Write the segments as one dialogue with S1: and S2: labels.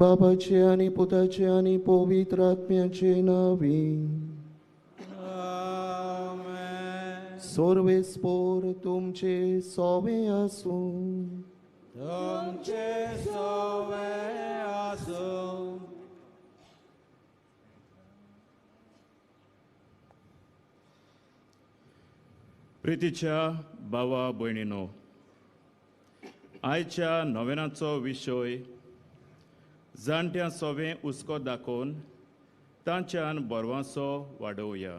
S1: बापाचे आनी पुताचे आनी पवित्र आत्म्याचे नांवी. सर्वेस्पोर तुमचे सोवे आसूं.
S2: तुमचे सोवे आसूं.
S3: प्रितीच्या भावा भयणीनो, आयच्या नोवेनाचो विशय जाणट्यां सोवें हुस्को दाखोवन तांच्यान बरवांसो वाडोवया.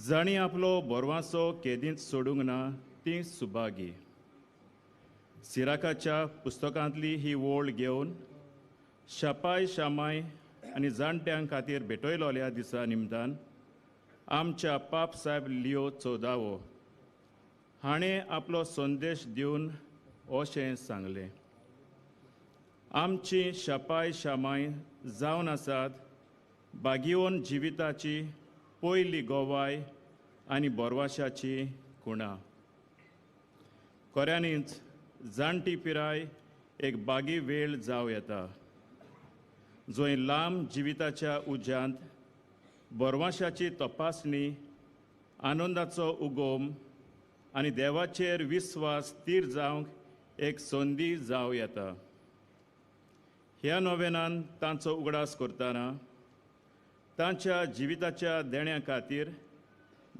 S3: जांणी आपलो बरवांसो केदींच सोडूंक ना ती सुभागी. सिराकाच्या पुस्तकांतली ही वळ घेवन शापाय शामाय आनी जाणट्यां खातीर भेटयलोल्या दिसा निमतान आमच्या पाप साहेब लियो चौदावो हाणें आपलो संदेश दिवन अशें सांगलें, आमची शापाय शामाय जावन आसात बागिवन जिविताची पयली गोवाय आनी बोरवाशाची खुणा. खऱ्यांनीच जाणटी पिराय एक बागी वेळ जावं येता, जंय लांब जिविताच्या उज्यांत बोरवाशाची तपासणी, आनंदाचो उगम आनी देवाचेर विस्वास थीर जावंक एक संदी जावं येता. ह्या नोवेनान तांचो उगडास करतना तांच्या जिविताच्या देण्या खातीर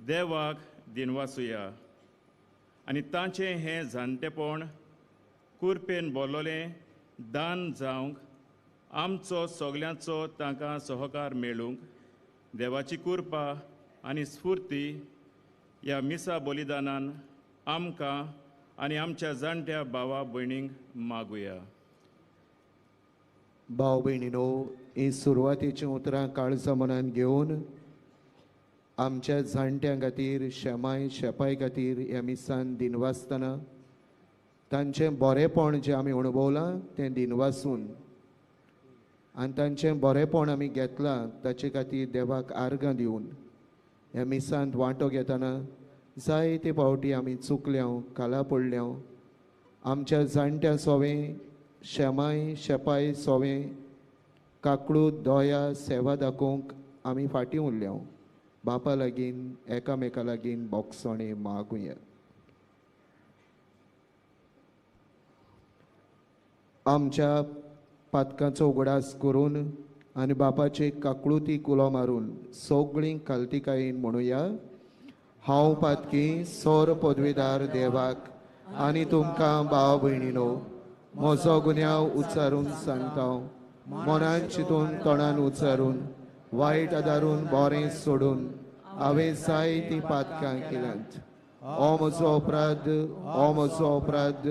S3: देवाक दिनवासुया आनी तांचें हें जाणटेपण कुरपेन बोल्लोलें दान जावंक आमचो सगल्यांचो तांकां सहकार मेळूंक देवाची कृपा आनी स्फूर्ती ह्या मिसा बलिदानान आमकां आनी आमच्या जाणट्या भावा भयणींक मागुया.
S1: भाव भयणीनो, ही सुरवातेचीं उतरां काळजा मनान घेवन आमच्या जाणट्यां खातीर, शेमाय शेपाय खातीर ह्या मिसान दिनवासतना तांचें बरेंपण जें आमी अणभवलां तें दिनवासून आनी तांचें बरेंपण आमी घेतलां ताचे खातीर देवाक आर्गां दिवन ह्या मिसांत वांटो घेतना जायते फावटी आमी चुकल्या, खाला पडल्या. आमच्या जाणट्यां सोवें, शेमाय शेपाय सोवें काकळूत, दया, सेवा दाखोवंक आमी फाटीं उरल्या. बापा लागीं, एकामेका लागीं बोगसणें मागुया. आमच्या पातकांचो उगडास करून आनी बापाचे काकळुती कुलो मारून सगळीं खालतीकायेन म्हणुया, हांव पातकी सोर पदवीदार देवाक आनी तुमकां भाव भयणीनो म्हजो गुन्यांव उच्चारून सांगता. मनान चिंतून, तोंडान उच्चारून, वायट आदारून, बरें सोडून हांवें जायतीं पातकां केल्यांत. ओ म्हजो अपराध, ओ म्हजो अपराध,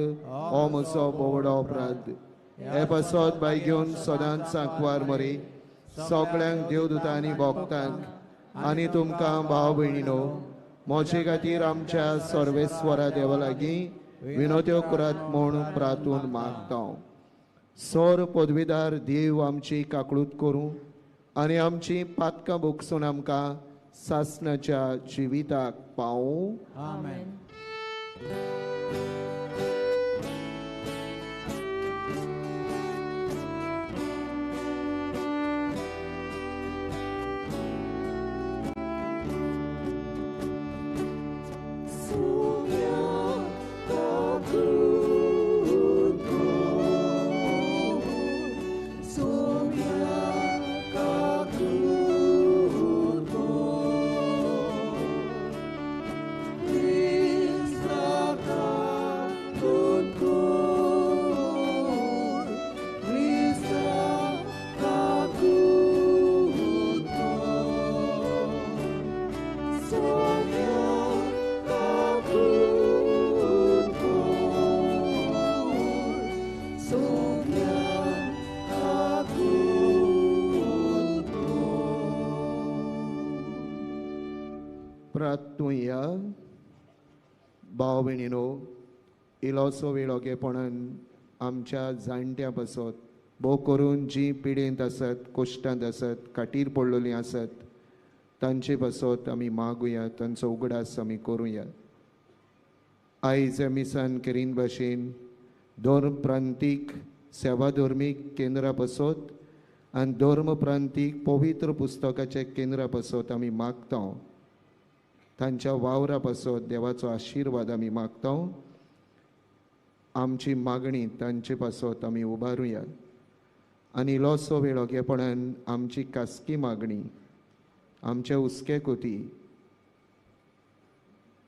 S1: ओ म्हजो बोवडो अपराध. हे पासत बाय घेवन सदांच सांकवार मरी सगळ्यांक देवदूतांनी भोगतांक आनी तुमकां भाव भयणीनो म्हजे खातीर आमच्या सर्वेस्वरा देवा लागीं विनोत्यो करात म्हूण प्रातून मागता. सोर पदवीदार देव आमची काकळूत करूं आनी आमची पातकां भोगसून आमकां सासणाच्या जिविताक पावूं.
S2: आमेन.
S1: प्रार्थुया. भाव भयणीनो, इलोसो वेळ ओगेपणान आमच्या जाणट्यां पासत, भोव करून जी पिडेंत आसत, कोश्टांत आसत, खाटीर पडलेलीं आसत तांचे पासत आमी मागुया, तांचो उगडास आमी करुया. आयज मिसान केरीन भाशेन दोन प्रांतीक सेवाधर्मीक केंद्रा पासत आनी धर्म प्रांतीक पवित्र पुस्तकाचे केंद्रा पासत आमी मागता. तांच्या वावरा पासत देवाचो आशिर्वाद आमी मागता. आमची मागणी तांचे पासत आमी उबारुया आनी इल्लोसो वेळ ओगेपणान आमची खासगी मागणी आमचे हुस्के कोती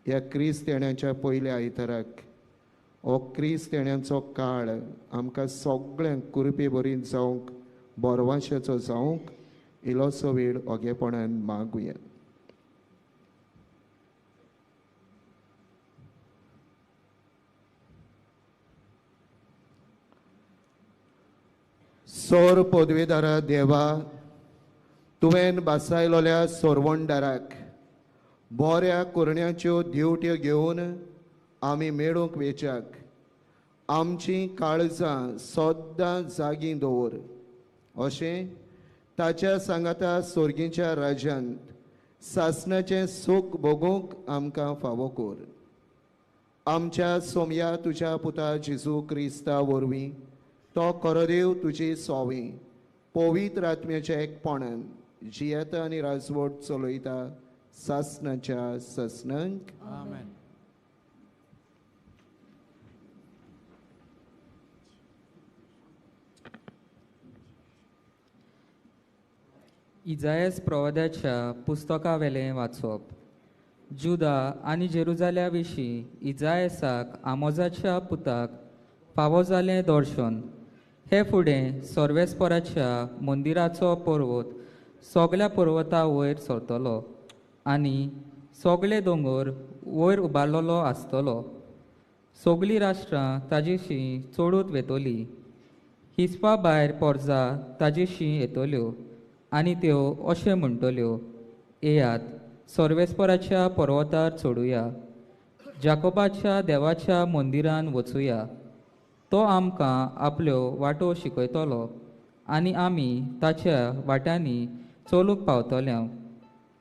S1: ह्या क्रिस्त येण्याच्या पयल्या आयताराक हो क्रिस्त येण्याचो काळ आमकां सगळ्यांक कुरपे बरी जावंक बोरवाशेचो जावंक इल्लोसो वेळ ओगेपणान मागुया. सोर पदवेदारा देवा, तुवें बासायलोल्या सोरवणदाराक बऱ्या कोरण्याच्यो दिवट्यो घेवन आमी मेळूंक वेच्याक आमची काळजां सद्दां जागी दवर, अशें ताच्या सांगाता सोर्गीच्या राज्यांत सासणाचें सूख भोगूंक आमकां फावो कर. आमच्या सोमया तुज्या पुता जेजू क्रिस्ता वरवीं तो करदेव तुजी सोवी पवित्र आत्म्याच्या एकपणान जियेता आनी राजवट चलयता सासणाच्या सासणांक.
S2: आमेन.
S4: इजायस प्रवाद्याच्या पुस्तकावेलें वाचप. जुदा आनी जेरुजाल्या विशीं इजायसाक आमोजाच्या पुताक फावो जालें दर्शन. हे फुडें सर्वेस्पराच्या मंदिराचो पर्वत सगल्या पर्वता वयर सरतलो आनी सगळे दोंगर वयर उबारलेलो आसतलो. सगळीं राष्ट्रां ताजेशी चडूत वेतली, हिसपा भायर पोरजा ताजेशी येतल्यो आनी त्यो अशें म्हणटल्यो, येयात सर्वेस्पराच्या पर्वतार चडुया, जाकोबाच्या देवाच्या मंदिरान वचुया. तो आमकां आपल्यो वाटो शिकयतलो आनी आमी ताच्या वाट्यांनी चलूंक पावतले.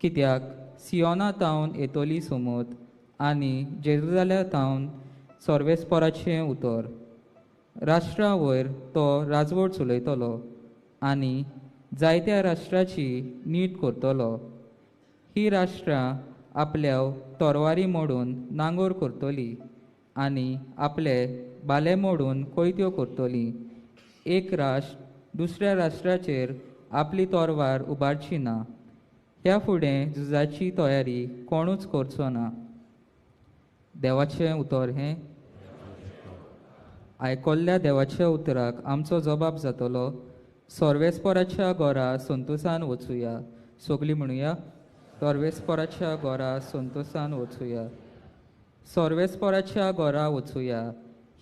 S4: कित्याक सियोना तावन येतली समत आनी जेरुजाल्या तावन सर्वेस्पराचें उतर. राष्ट्रा वयर तो राजवट चलयतलो आनी जायत्या राष्ट्राची नीट करतलो. ही राष्ट्रां आपल्या तरवारी मोडून नांगोर करतली आनी आपले बाले मोडून कोयत्यो करतली. एक राष्ट्र दुसऱ्या राष्ट्राचेर आपली तरवार उबारची ना. ह्या फुडें झुजाची तयारी कोणूच करचो ना. देवाचें उतर हें. आयकल्ल्या देवाच्या उतराक आमचो जबाब जातलो. सर्वेस्पराच्या घरा संतोसान वचुया. सगळीं म्हणुया, सर्वेस्पराच्या घरा संतोसान वचुया. सर्वेस्पराच्या घरा वचुया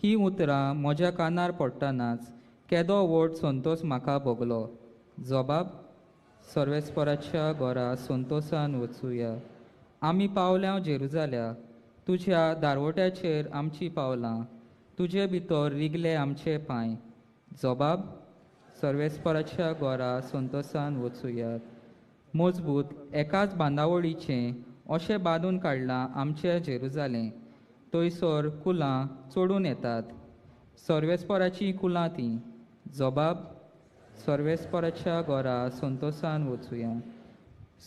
S4: ही उतरां म्हज्या कानार पडटनाच केदो व्हड संतोस म्हाका भोगलो. जबाब, सर्वेस्पराच्या घरा संतोसान वचुया. आमी पावल्या जेरुजाल्या, तुज्या दारवट्याचेर आमची पावलां, तुजे भितर रिगले आमचे पांय. जबाब, सर्वेस्पराच्या घरा संतोसान वचुया. मजबूत एकाच बांदावळीचें अशें बांदून काडलां आमचें जेरुजालें. थंयसर कुलां चडून येतात, सर्वेस्पराचीं कुलां तीं. जबाब, सर्वेस्पराच्या घरा संतोसान वचुया.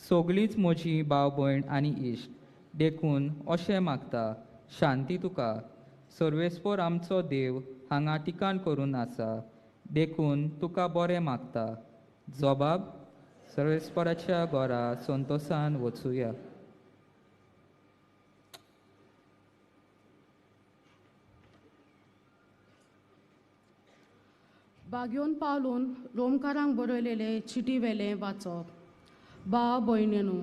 S4: सगळींच म्हजी भाव भयण आनी इश्ट, देखून अशें मागता, शांती तुका. सर्वेस्पर आमचो देव हांगा ठिकाण करून आसा, देखून तुका बरें मागता. जबाब, सर्वेस्पराच्या घरा संतोसान वचुया.
S5: बागयोन पावलून रोमकारांक बरयलेले चिटी वेलें वाचप. भाव भयणीनू,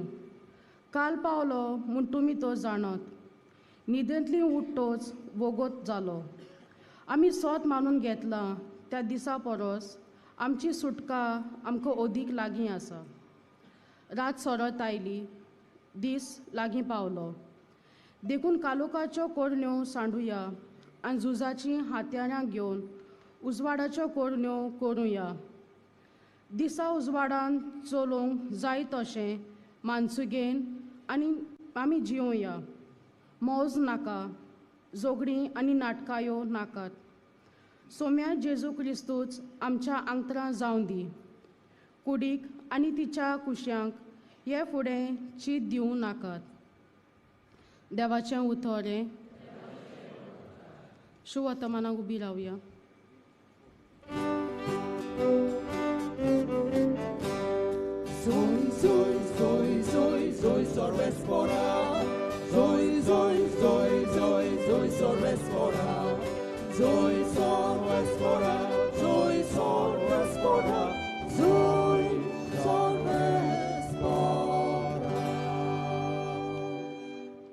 S5: काल पावलो म्हूण तुमी तो जाणत, न्हिदेंतली उठ्ठोच वोगोत जालो. आमी सोत मानून घेतलां त्या दिसा परस आमची सुटका आमकां अदीक लागीं आसा. रात सरत आयली, दीस लागीं पावलो, देखून कालोकाच्यो कोरण्यो सांडुया आनी झुजाचीं हातयारां घेवन उजवाडाच्यो कोरण्यो करुया. दिसा उजवाडान चलोवंक जाय तशें मानसुगेन आनी आमी जिवया. मौज नाका, झगडीं आनी नाटकायो नाकात, सोम्या जेजू क्रिस्तूच आमच्या आंगत्रां जावन दी. कुडीक आनी तिच्या कुश्यांक हे फुडें चीत दिवं नाकात. देवाचें उतर हें. शुवर्तमानाक उबी रावया.
S2: Zoe, Zoe, Zoe, Zoe, Zoe, Sorvespora. Zoe, Zoe, Zoe, Zoe, Zoe, Sorvespora. Zoe, Sorvespora. Zoe, Sorvespora. Zoe, Sorvespora.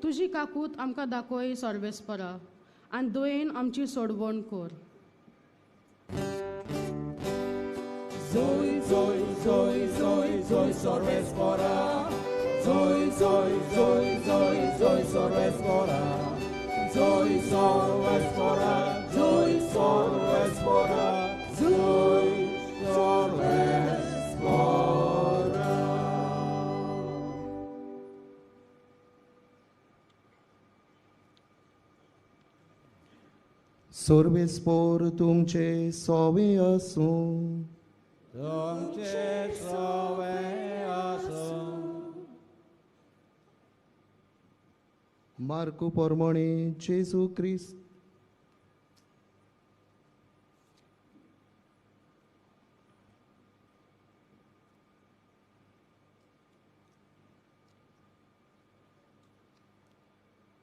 S5: तुजी काकूत आमकां दाखय सर्वेस्परा आनी दयेन आमची सोडवण कर.
S2: Zoe, Zoe, Zoe, Zoe, Zoe, Sorvespora. Zoe, Zoe, Zoe, Zoe, Zoe, Sorvespora. Zoe, Sorvespora. Zoe, Sorvespora. Zoe, Sorvespora.
S1: सर्वेस्पोर तुमचे सोवे आसूं.
S2: तुमचे सोवे आसूं.
S1: मार्कू पोरमोणे जेजू क्रिस्त.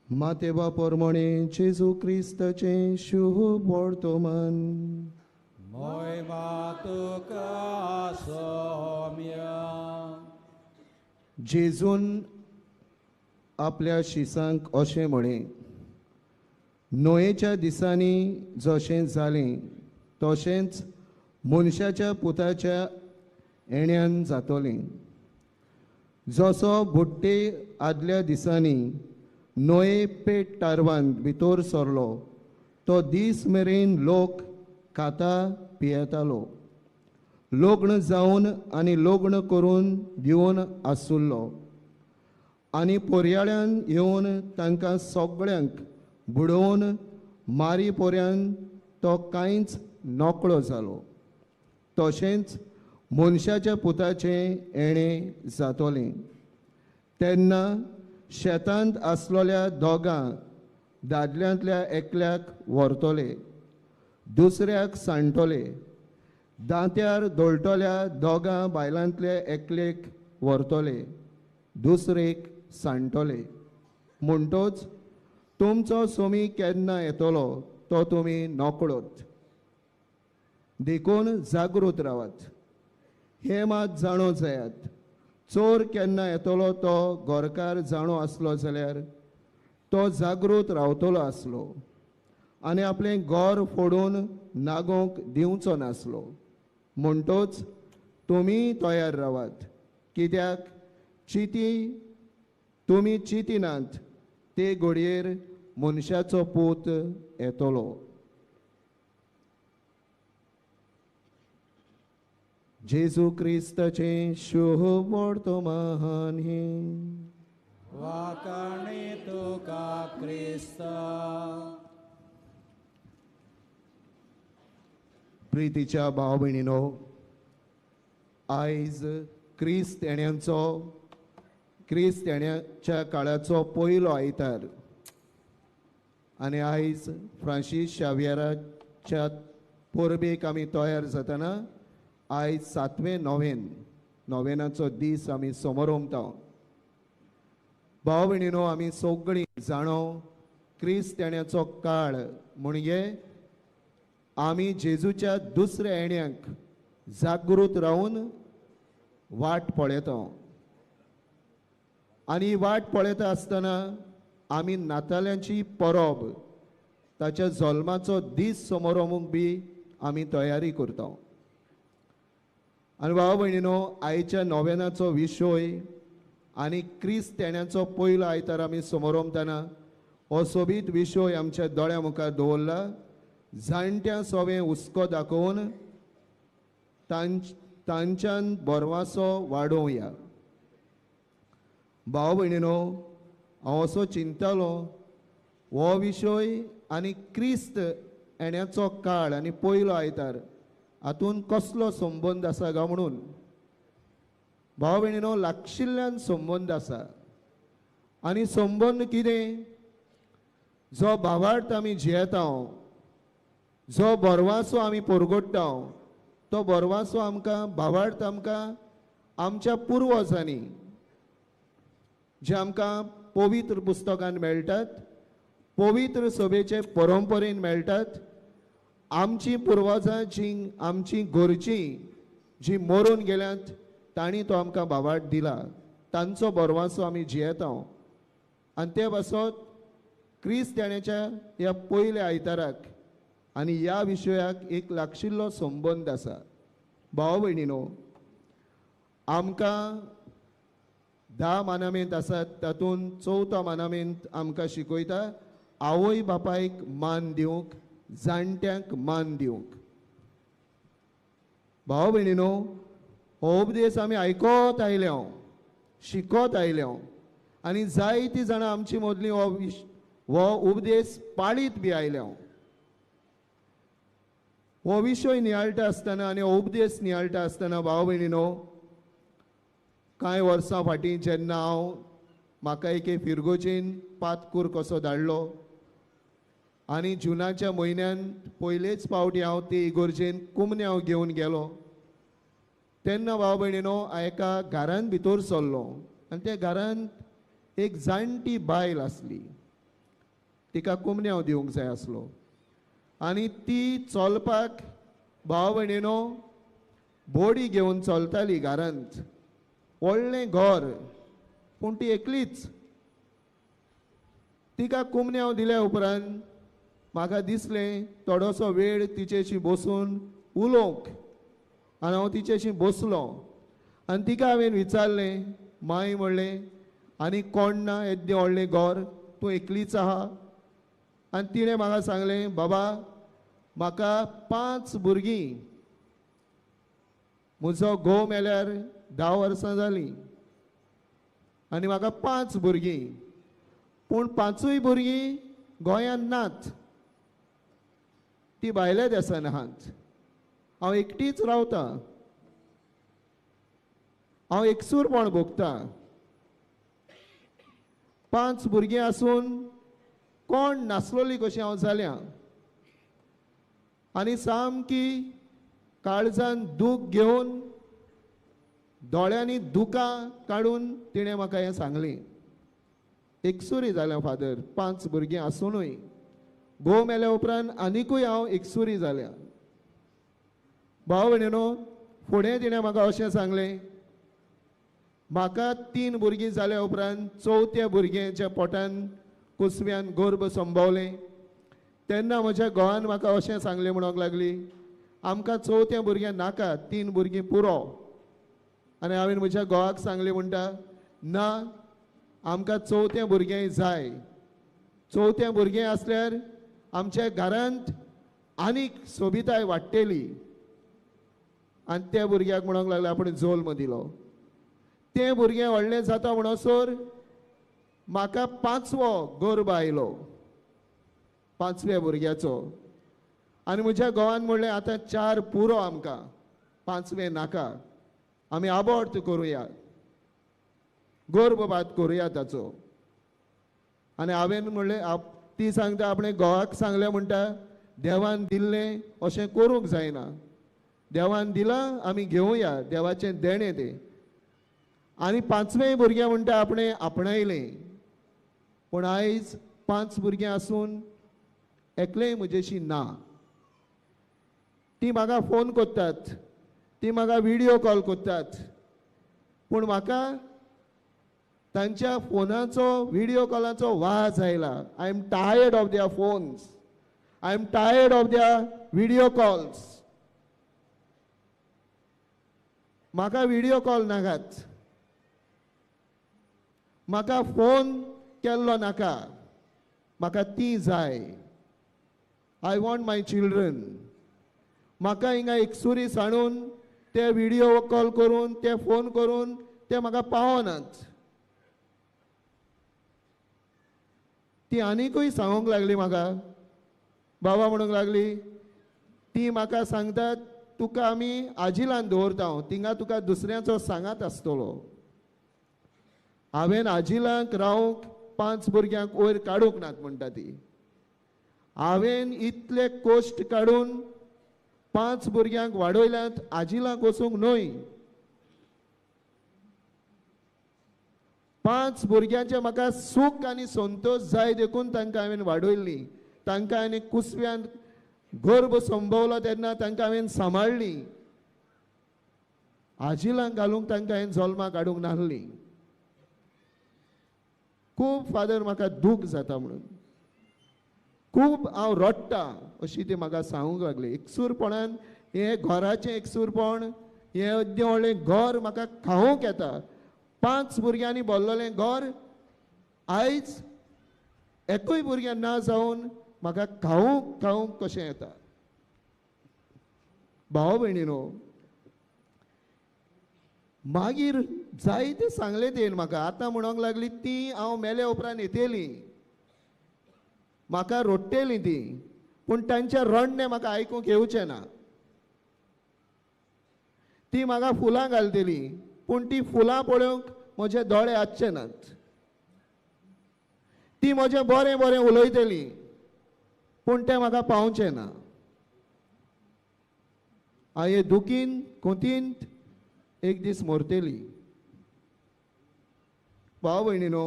S1: मातेबा पोरमोणे जेजू क्रिस्ताचें शुभ वर्तमान.
S2: मोहिमा तुका सोम्या.
S1: जेजून आपल्या शिसांक अशें म्हळें, नोयेच्या दिसांनी जशें जालें तशेंच मनशाच्या पुताच्या येण्यान जातलें. जसो बुट्टे आदल्या दिसांनी नोये पेट तारवांत भितर सरलो तो दीस मेरेन लोक खाता पियेतालो, लग्न जावन आनी लग्न करून दिवन आसुल्लो आनी पोरयाळ्यान येवन तांकां सगळ्यांक बुडोवन मारी पोऱ्यान तो कांयच नकळो जालो. तशेंच मनशाच्या पुताचें येणें जातलें. तेन्ना शेतांत आसलेल्या दोगां दादल्यांतल्या एकल्याक व्हरतले, दुसऱ्याक सांडटले. दांत्यार दळटल्या दोगां बायलांतले एकलेक व्हरतले, दुसरेक सांडटले. म्हणटोच तुमचो सोमी केन्ना येतलो तो तुमी नकळत. देखून जागृत रावात. हें मात जाणो जायात, चोर केन्ना येतलो तो घरकार जाणो आसलो जाल्यार तो जागृत रावतलो आसलो आनी आपलें घर फोडून नागोवंक दिवचो नासलो. म्हणटोच तुमी तयार रावात, कित्याक चिती तुमी चितिनात ते घडयेर मनशाचो पूत येतलो. जेजू क्रिस्ताचें शुभ वर्तमान हें.
S2: वाकाणी तुका क्रिस्ता.
S1: प्रितीच्या भाव भयणीनो, आयज क्रिस्त येण्याचो, क्रिस्त येण्याच्या काळाचो पयलो आयतार आनी आयज फ्रांसीस शावियराच्या परबेक आमी तयार जातना आयज सातवें नोवेन, नोवेनाचो दीस आमी समोरमता. भाव भयणीनो, आमी सगळीं जाणो क्रिस्त येण्याचो काळ म्हणजे आमी जेजूच्या दुसऱ्या येण्याक जागृत रावन वाट पळयता आनी वाट पळयता आसतना आमी नाताल्यांची परब, ताच्या जल्माचो दीस समोरमूंक बी आमी तयारी करता. आनी भाव भयणीनो, आयच्या नोवेनाचो विशय आनी क्रिस्त येण्याचो पयलो आयतार आमी समोरमतना हो सोबीत विशय आमच्या दोळ्या मुखार दवरला. जाणट्यां सोवें हुस्को दाखोवन तांच्यान बरवासो वाडोवया. भाव भयणीनो, हांव असो चिंततालो हो विशय आनी क्रिस्त येण्याचो काळ आनी पयलो आयतार हातूंत कसलो संबंद आसा गा म्हणून. भाव भयणीनो, लागशिल्ल्यान संबंद आसा. आनी संबंद कितें? जो भावार्थ आमी जियेता, जो बरवासो आमी परगट्टा, तो बरवासो आमकां भावार्थ आमकां आमच्या पुर्वजांनी जे आमकां पवित्र पुस्तकान मेळटात, पवित्र सभेचे परंपरेन मेळटात. आमची पुर्वजां जी आमची घरचीं जी मरून गेल्यात तांणी तो आमकां भावार्थ दिला, तांचो बरवासो आमी जियेता. आनी ते पासत क्रिस्त्यानाच्या ह्या पयल्या आयताराक आनी ह्या विशयाक एक लागशिल्लो संबंद आसा. भाव भयणीनो, आमकां 10 मानामेंत आसात, तातूंत चवथो मानामेंत आमकां शिकयता आवय बापायक मान दिवंक, जाणट्यांक मान दिवंक. भाव भयणीनो, हो उपदेश आमी आयकत आयल्या, शिकत आयल्या आनी जायतीं जाणां आमची मदलीं हो उपदेश पाळीत बी आयल्या. हो विशय नियाळटा आसतना आनी हो उपदेश नियाळटा आसतना भाव भयणीनो, कांय वर्सां फाटीं जेन्ना हांव म्हाका एके फिरगोजेन पातकूर कसो धाडलो आनी जुनाच्या म्हयन्यान पयलेच फावटी हांव ते इगोर्जेन कुमन्यांव घेवन गेलो, तेन्ना भाव भयणीनो एका घरान भितर सरलो आनी त्या घरांत एक जाणटी बायल आसली. तिका कुमन्यांव दिवंक जाय आसलो आनी ती चलपाक भाव भयणीनो बोडी घेवन चलताली घरांत. व्हडलें घर, पूण ती एकलीच. तिका कुमन्यांव दिल्या उपरांत म्हाका दिसलें थोडोसो वेळ तिचेशी बसून उलोवंक, आनी हांव तिचेशी बसलो आनी तिका हांवें विचारलें, माय म्हणलें आनी कोण ना येद्दें व्हडलें घर, तूं एकलीच आहा? आनी तिणें म्हाका सांगलें, बाबा म्हाका 5 भुरगीं, म्हजो घोव मेल्यार 10 वर्सां जालीं आनी म्हाका 5 भुरगीं, पूण 5ूय भुरगीं गोंयांत नात, ती भायल्या देसान आहात, हांव एकटीच रावतां, हांव एकसूरपण भोगतां. 5 भुरगीं आसून कोण नासलोली कशी हांव जाल्या आनी सामकी काळजान दूख घेवन दोळ्यांनी दुकां काडून तिणें म्हाका हें सांगलें. एकसुरी जाल्या फादर, 5 भुरगीं आसुनूय घोव मेल्या उपरांत आनिकूय हांव एकसुरी जाल्या. भाव भयणीनो, फुडें तिणें म्हाका अशें सांगलें, म्हाका 3 भुरगीं जाल्या उपरांत चवथ्या भुरग्यांच्या पोटान कुसव्यान गर्भ संभवलें, तेन्ना म्हज्या घोवान म्हाका अशें सांगलें, म्हणूंक लागली आमकां चवथ्या भुरग्यां नाका, 3 भुरगीं पुरो. आनी हांवें म्हज्या घोवाक सांगलें म्हणटा, ना आमकां चवथें भुरगें जाय, चवथें भुरगें आसल्यार आमच्या घरांत आनीक सोबिताय वाडटली. आनी त्या भुरग्याक म्हणूंक लागले आपण जल्म दिलो. तें भुरगें व्हडलें जाता म्हणसर म्हाका 5वो गर्भ आयलो, 5व्या भुरग्याचो. आनी म्हज्या घोवान म्हणलें आतां 4 पुरो आमकां, 5वें नाका, आमी आबॉर्ट करुया, गर्भपात करुया ताचो. आनी हांवें म्हणलें, ती सांगता आपणें घोवाक सांगलें म्हणटा देवान दिल्लें अशें करूंक जायना, देवान दिलां आमी घेवया, देवाचें देणें तें. आनी 5वें भुरगें म्हणटा आपणें आपणायलें, पूण आयज 5 भुरगीं आसून एकलेंय म्हजेशी ना. ती म्हाका फोन करतात, ती म्हाका व्हिडियो कॉल करतात, पूण म्हाका तांच्या फोनाचो व्हिडियो कॉलाचो वाज आयला. I am tired of their phones, I am tired of their video calls. म्हाका व्हिडियो कॉल नाकात, म्हाका फोन केल्लो नाका, म्हाका ती जाय. I want my children. म्हाका हिंगा एकसुरी सांडून ते व्हिडियो कॉल करून ते फोन करून ते म्हाका पावनात. ती आनीकूय सांगूंक लागली म्हाका, बाबा म्हणूंक लागली ती म्हाका सांगतात तुका आमी आजिलान दवरता, थिंगा तुका दुसऱ्यांचो सांगात आसतलो. हांवें आजिलांक रावंक 5 भुरग्यांक वयर काडूंक नात म्हणटा ती. हांवें इतले कश्ट काडून 5 भुरग्यांक वाडयल्यात, आजिलांक वचूंक न्हय. 5 भुरग्यांचे म्हाका सूख आनी संतोश जाय देखून तांकां हांवें वाडयल्लीं. तांकां हांवें कुसव्यान गर्भ संभवलो तेन्ना तांकां हांवें सांबाळ्ळीं. आजिलांक घालूंक तांकां हांवें जल्माक हाडूंक नासलीं. खूब फादर म्हाका दूख जाता म्हणून खूब हांव रडटा अशी ती म्हाका सांगूंक लागली. एकसूरपणान हें घराचें एकसूरपण, हें अद्दें व्हडलें घर म्हाका खावंक येता. 5 भुरग्यांनी भरलेलें घर आयज एकूय भुरग्यां ना जावन म्हाका खावंक खावंक कशें येता. भाव भयणीनो, मागीर जायते सांगलें तेणें म्हाका. आतां म्हणूंक लागली ती हांव मेल्या उपरांत येतली, म्हाका रडटेली ती, पूण तांचें रडणें म्हाका आयकूंक येवचें ना. ती म्हाका फुलां घालतली, पूण ती फुलां पळोवंक म्हजे दोळे आसचे नात. ती म्हजें बरें बरें उलयतली, पूण तें म्हाका पावचें ना. हांवें दुखीन कोंतीन एक दीस मरतली. भाव भयणीनो,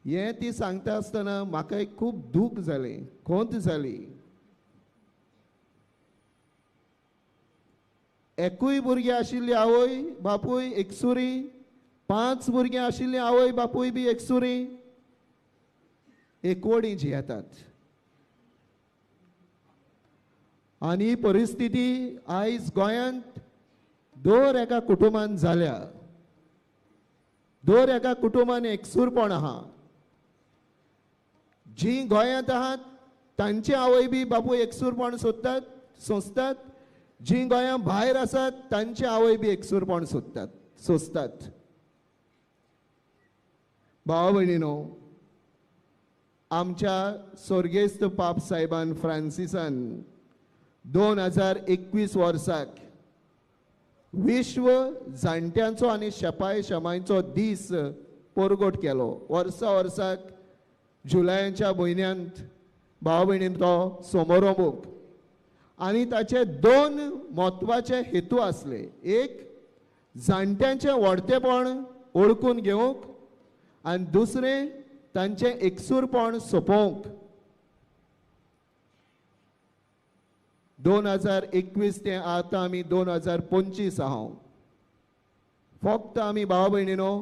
S1: हें ती सांगता आसतना म्हाका एक खूब दूख जालें, खोंत जाली. एकूय भुरगीं आशिल्ली आवय बापूय एकसुरी, 5 भुरगीं आशिल्ली आवय बापूय बी एकसुरी, एकवडी जियेतात. आनी ही परिस्थिती आयज गोंयांत दर एका कुटुंबान जाल्या. दर एका कुटुंबान एकसूरपण आहा. जी गोंयांत आहात तांचे आवय बी बापूय एकसूरपण सोदतात, सोंसतात. जी गोंया भायर आसात तांचे आवय बी एकसूरपण सोदतात, सोंसतात. भाव भयणीनो, आमच्या स्वर्गेस्त पाप साहेबान फ्रांसिसान 2021 वर्साक विश्व जाणट्यांचो आनी शेपाय शेमांचो दीस परगट केलो. वर्सा वर्साक जुलयाच्या म्हयन्यांत भाव भयणीन तो समारंभ. आनी ताचे 2 म्हत्वाचे हेतू आसले. एक, जाणट्यांचें व्हडतेपण ओळखून घेवंक, आनी दुसरें तांचें एकसूरपण सोंपोवंक. 2021 ते आतां आमी 2025 आहा. फक्त आमी भाव भयणीनो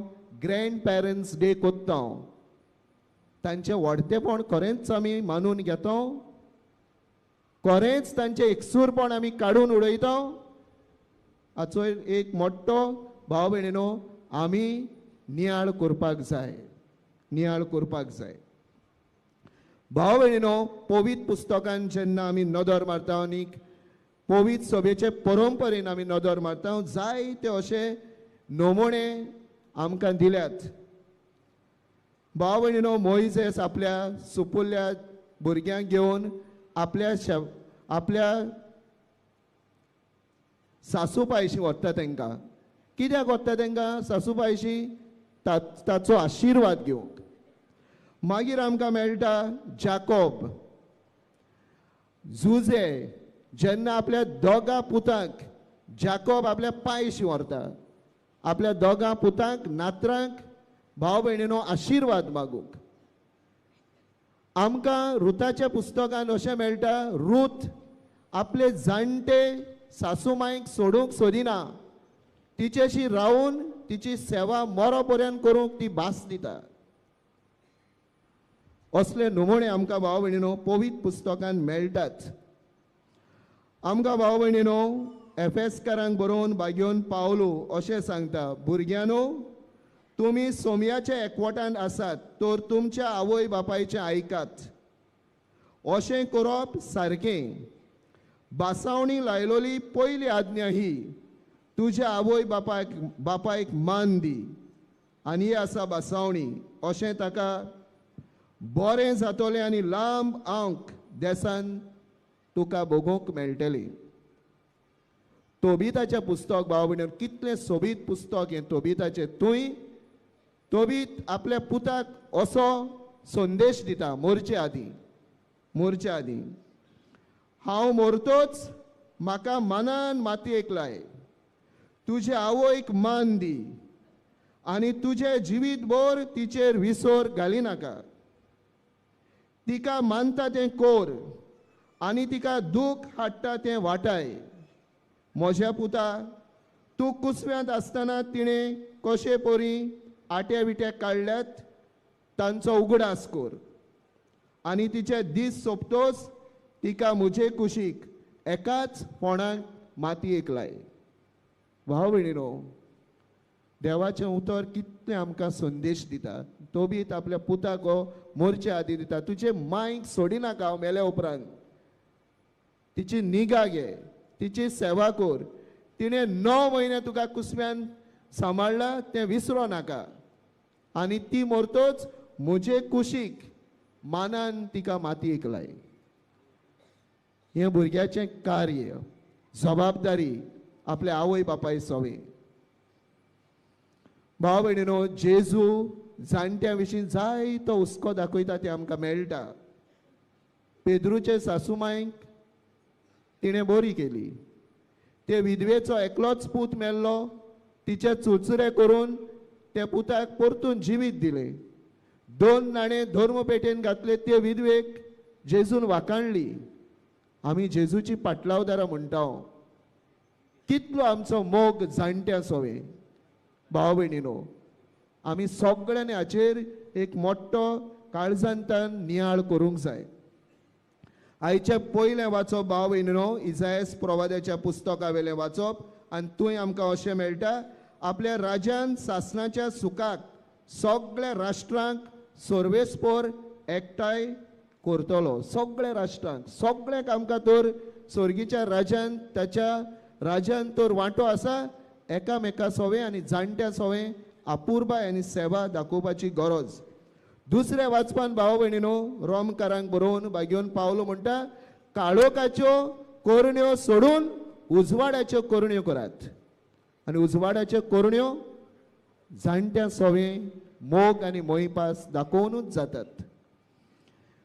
S1: ग्रँड पॅरंट्स डे कोत्ता. तांचें व्हडतेपण खरेंच आमी मानून घेता, खरेंच तांचें एकसूरपण आमी काडून उडयता. हाचो एक मोठो भाव भयणीनो आमी नियाळ करपाक जाय, नियाळ करपाक जाय. भाव भयणीनो, पवित्र पुस्तकान जेन्ना आमी नदर मारता आनी पवित्र सभेचे परंपरेन आमी नदर मारता, जायते अशे नमुने आमकां दिल्यात. भाव भयणीनो, मोयजेस आपल्या सुपुल्ल्या भुरग्यांक घेवन आपल्या आपल्या सासूपायशी व्हरता. तांकां कित्याक व्हरता? तांकां सासूपायशी ताचो आशिर्वाद घेवंक. मागीर आमकां मेळटा जाकोब. जुजे जेन्ना आपल्या दोगां पुतांक जाकोब आपल्या पांयशी व्हरता, आपल्या दोगां पुतांक नातरांक भाव भयणीनो आशिर्वाद मागूंक. आमकां रुताच्या पुस्तकान अशें मेळटा, रूत आपले जाणटे सासूमायक सोडूंक सोदिना, तिचेशी रावून तिची सेवा मरो पर्यंत करूंक ती भास दिता. असले नमुने आमकां भाव भयणीनो पवित्र पुस्तकान मेळटात. आमकां भाव भयणीनो एफेसकारांक बरोवन बागेवन पावलो अशें सांगता, भुरग्यांनो तुमी सोमयाच्या एकवटान आसात तर तुमच्या आवय बापायचें आयकात. अशें करप सारकें. बासावणी लायलोली पयली आज्ञा ही, तुज्या आवय बापायक मान दी. आनी ही आसा बासावणी. अशें ताका बरें जातलें आनी लांब आंक देसान तुका भोगूंक मेळटली. तोबिताचें पुस्तक भाव भयणीनो कितलें सोबीत पुस्तक हें तोबिताचें. थंय तोबीत आपल्या पुताक असो संदेश दिता मोरचे आदीं, मोरचे आदीं, हांव मोरतोच म्हाका मनान मातयेक लाय, तुजे आवयक मान दी आनी तुजें जिवीत भर तिचेर विसर घालिनाका. तिका मानता तें कोर आनी तिका दूख हाडटा तें वाटाय. म्हज्या पुता, तूं कुसव्यांत आसतना तिणें कशे परी आटे विटे काडल्यात तांचो उगडास कर आनी तिचे दीस सोंपतोच तिका म्हजे कुशीक एकाच फोंडाक मातयेक लाय. भाव भयणीनो, देवाचें उतर कितलें आमकां संदेश दिता. तोबीत आपल्या पुताक हो मोरचे आदीं दिता, तुजे मांयक सोडिनाका हांव मेल्या उपरांत, तिची निगा घे, तिची सेवा कर, तिणें 9 म्हयने तुका कुसव्यान सांबाळ्ळा तें विसरो नाका आनी ती मोरतोच म्हजे कुशीक मानान तिका मातयेक लाय. हें भुरग्याचें कार्य, जबाबदारी आपल्या आवय बापाय सवे. भाव भयणीनो, जेजू जाणट्यां विशीं जायतो हुस्को दाखयता तें आमकां मेळटा. पेद्रूचे सासूमांयक तिणें बरी केली. ते विधवेचो एकलोच पूत मेल्लो, तिचे चुरचुरे करून त्या पुताक परतून जिवीत दिलें. 2 नाणे धर्मपेटेन घातले ते विधवेक जेजून वाकाणली. आमी जेजूची पाटलावदारां म्हणटा. कितलो आमचो मोग जाणट्यां सोवे. भाव भयणीनो, आमी सगळ्यांनी हाचेर एक मोठो काळजांतान नियाळ करूंक जाय. आयचें पयलें वाचप भाव भयणीनो इजायस प्रवाद्याच्या पुस्तका वेलें वाचप आनी थंय आमकां अशें मेळटा, आपल्या राज्यान सासणाच्या सुखाक सगळ्या राष्ट्रांक सर्वेस्पोर एकठांय करतलो. सगळ्या राष्ट्रांक, सगळ्यांक आमकां तर स्वर्गीच्या राज्यान, ताच्या राज्यान तर वांटो आसा. एकामेका सोवे आनी जाणट्या सोवे अपुरबाय आनी सेवा दाखोवपाची गरज. दुसऱ्या वाचपान भाव भयणीनो रोमकारांक बरोवन बागेवन पावलो म्हणटा, काळोखाच्यो करण्यो सोडून उजवाडाच्यो करण्यो करात. आनी उजवाडाच्यो करण्यो जाणट्या सोवे मोग आनी मोहीपास दाखोवनूच जातात.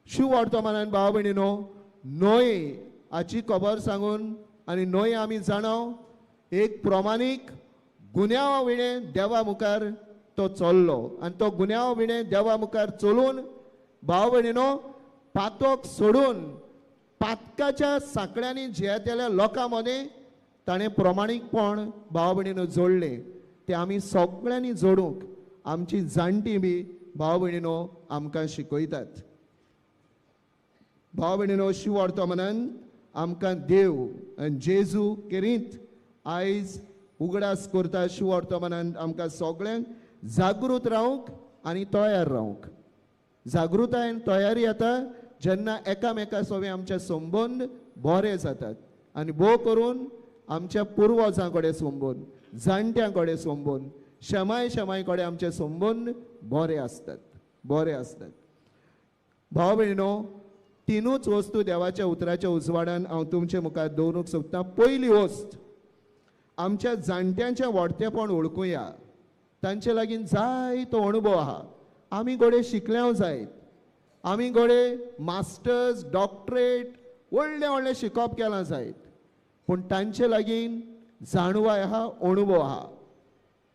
S1: शिववर्तमानान भाव भयणीनो न्हंय हाची खबर सांगून आनी न्हंय आमी जाणाव एक प्रमाणीक गुन्यांवा विणें देवा मुखार तो चल्लो आनी तो गुन्यांवा विणें देवा मुखार चलून भाव भयणीनो पातक सोडून पातकाच्या सांकड्यांनी जियेतल्या लोकां मदें ताणें प्रमाणीकपण भाव भयणीनो जोडलें. तें आमी सगळ्यांनी जोडूंक आमची जाणटी बी भाव भयणीनो आमकां शिकयतात. भाव भयणीनो शिवर्तमानान आमकां देव आनी जेजू केरीत आयज उगडास करता. शिवर्तमानान आमकां सगळ्यांक जागृत रावंक आनी तयार रावंक. जागृतायेन तयारी येता जेन्ना एकामेका सोवे आमचे संबंद बरे जातात आनी भोव करून आमच्या पुर्वजां कडेन संबंद, जाणट्यां कडेन संबंद, शेमाय शेमाय कडेन आमचे संबंद बरे आसतात, बरे आसतात. भाव भयणीनो, तिनूच वस्तू देवाच्या उतराच्या उजवाडान हांव तुमचे मुखार दवरूंक सोदतां. पयली वस्त, आमच्या जाणट्यांचें व्हडतेपण वळखुया. तांचे लागीं जायतो अणभव आहा. आमी घडये शिकल्याव जायत, आमी घडये मास्टर्स, डॉक्टरेट, व्हडलें व्हडलें शिकप केलां जायत, पूण तांचे लागीं जाणवाय आहा, अणभव आहा.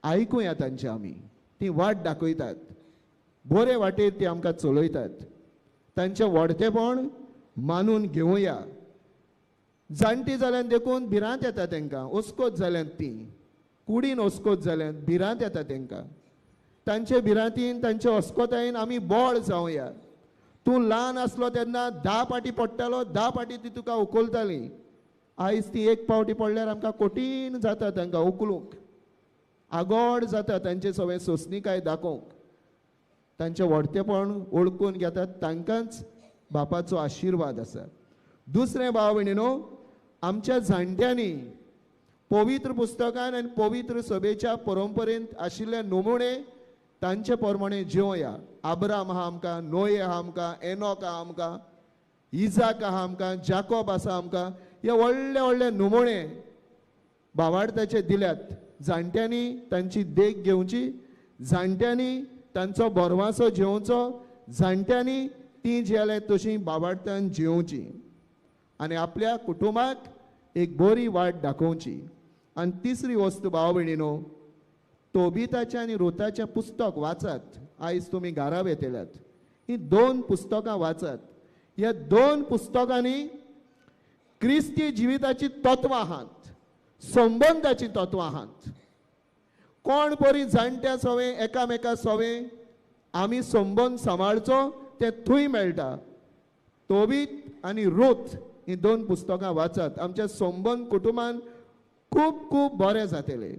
S1: आयकुया तांचे आमी, ती वाट दाखयतात, बरे वाटेर ती आमकां चलयतात. तांचें व्हडतेपण मानून घेवया. जाणटी जाल्यान देखून भिरांत येता तांकां, ओस्कोत जाल्यान ती कुडीन ओस्कोत जाल्यान भिरांत येता तांकां. तांचे भिरांतीन, तांचे ओस्कोतायेन आमी बळ जावया. तूं ल्हान आसलो तेन्ना 10 पाटी पडटालो, 10 पाटी ती तुका उखलताली. आयज ती 1 पावटी पडल्यार आमकां कठीण जाता तांकां उखलूंक, आगोड जाता तांचे सगळें सोंसणीकाय दाखोवंक. तांचें व्हडतेपण वळखून घेतात, तांकांच बापाचो आशिर्वाद आसा. दुसरें भाव भयणीनो, आमच्या जाणट्यांनी पवित्र पुस्तकान आनी पवित्र सभेच्या परंपरेंत आशिल्ले नमुणे तांचे प्रमाणे जिवया. आब्राम आहा आमकां, नोये आहा आमकां, एनोक आहा आमकां. इजाक आहा आमकां, जाकोब आसा आमकां. हे व्हडले व्हडले नमुणे भावार्थाचे दिल्यात. जाणट्यांनी तांची देख घेवची, जाणट्यांनी तांचो भरवासो जेवचो, जाणट्यांनी ती जियेले तशी भावार्थान जियोवची आनी आपल्या कुटुंबाक एक बरी वाट दाखोवची. आनी तिसरी वस्तू भाव भयणीनो, तोबिताचें आनी रुताचें पुस्तक वाचात. आयज तुमी घरा येतल्यात, हीं दोन पुस्तकां वाचात. ह्या दोन पुस्तकांनी क्रिस्ती जिविताची तत्वां आहात, संबंदाची तत्वां आहात. कोण बरी जाणट्या सोवे एकामेका सोवे आमी संबंद सांबाळचो तें थंय मेळटा. तोबीत आनी रूथ हीं दोन पुस्तकां वाचात. आमच्या संबंद कुटुंबान खूब खूब बरें जातलें.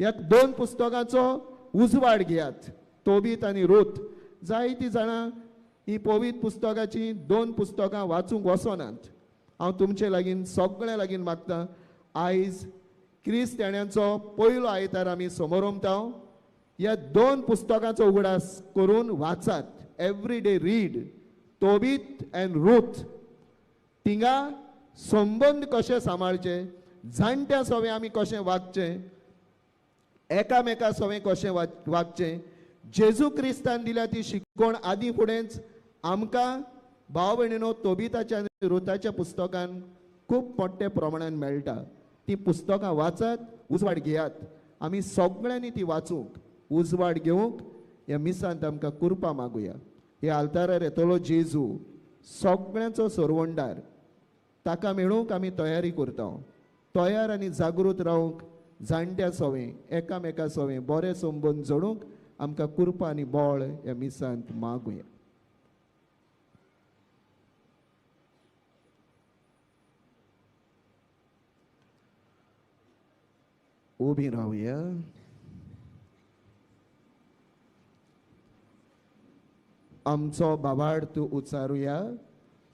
S1: ह्या दोन पुस्तकांचो उजवाड घेयात, तोबीत आनी रूथ. जायतीं जाणां ही पवित्र पुस्तकाची दोन पुस्तकां वाचूंक वचनात. हांव तुमचे लागीं सगळ्यां लागीं मागता, आयज क्रिस्त्याण्यांचो पयलो आयतार आमी समोरमता, ह्या दोन पुस्तकांचो उगडास करून वाचात. Every day read Tobit and Ruth. थिंगा संबंद कशे सांबाळचे, जाणट्या सोवे आमी कशें वागचें, एकामेका सोवे कशें वागचें, जेजू क्रिस्तान दिल्या ती शिकवण आदी फुडेंच आमकां भाव भयणीनो तोबिताच्या आनी रुताच्या पुस्तकान खूब मोठ्या प्रमाणान मेळटा. ती पुस्तकां वाचात, उजवाड घेयात. आमी सगळ्यांनी ती वाचूंक, उजवाड घेवंक ह्या मिसांत आमकां कुरपा मागुया. ह्या आल्तारार येतलो जेजू सगळ्यांचो सरवंडार, ताका मेळूंक आमी तयारी करता. तयार आनी जागृत रावंक जाणट्या सोवे एकामेका सोवे बरे संबंद जोडूंक आमकां कुरपा आनी बळ ह्या मिसांत मागुया. उबी रावया. आमचो बाबाड तूं उचारुया.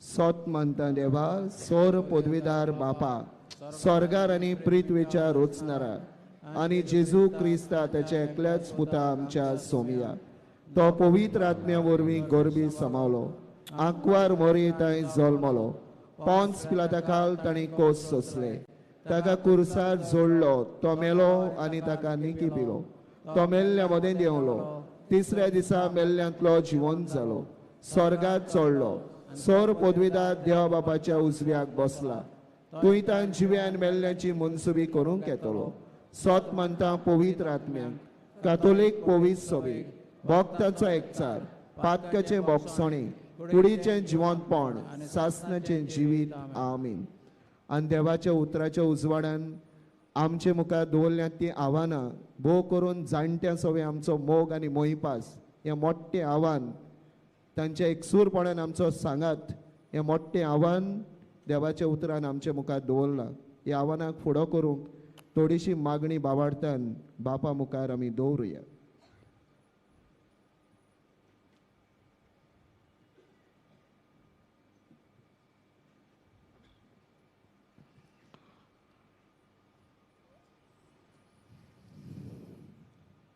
S1: सोत मानता देवा, सोर पदवीदार बापा, स्वर्गार आनी पृथ्वीच्या रोचणारा आनी जेजू क्रिस्ता ताच्या एकल्याच पुता आमच्या सोमिया, तो पवित्र आत्म्या वरवीं गोरबी समावलो, आंकवार मोरी थंय जल्मलो, पोन्स पिलाता खाल तांणी कोस सोंसले, ताका कुर्सार जोडलो, तो मेलो आनी ताका निकी पिलो, तो मेल्ल्या मदें देंवलो, तिसऱ्या दिसा मेल्ल्यांतलो जिवंत जालो, स्वर्गात चडलो, सोर पदवीदार देवा बापाच्या उजव्याक बसला, तुंय तान जिव्यान मेल्ल्याची मनसुबी करूंक येतलो. सोत मानता पवित्र आत्म्याक, कातोलीक पवित्र सभेक, भक्तांचो एकचार, पातकाचें बोगसणें, कुडीचें जिवंतपण, सासणाचें जिवीत. आमीन. आनी देवाच्या उतराच्या उजवाडान आमचे मुखार दवरल्यांत तीं आव्हानां, भोव करून जाणट्यां सवे आमचो मोग आनी मोहिपास हें मोठें आव्हान, तांच्या एकसूरपणान आमचो सांगात हें मोठें आव्हान देवाच्या उतरान आमचे मुखार दवरलां. ह्या आव्हानाक फुडो करूंक थोडीशी मागणी बाबार्थान बापा मुखार आमी दवरुया.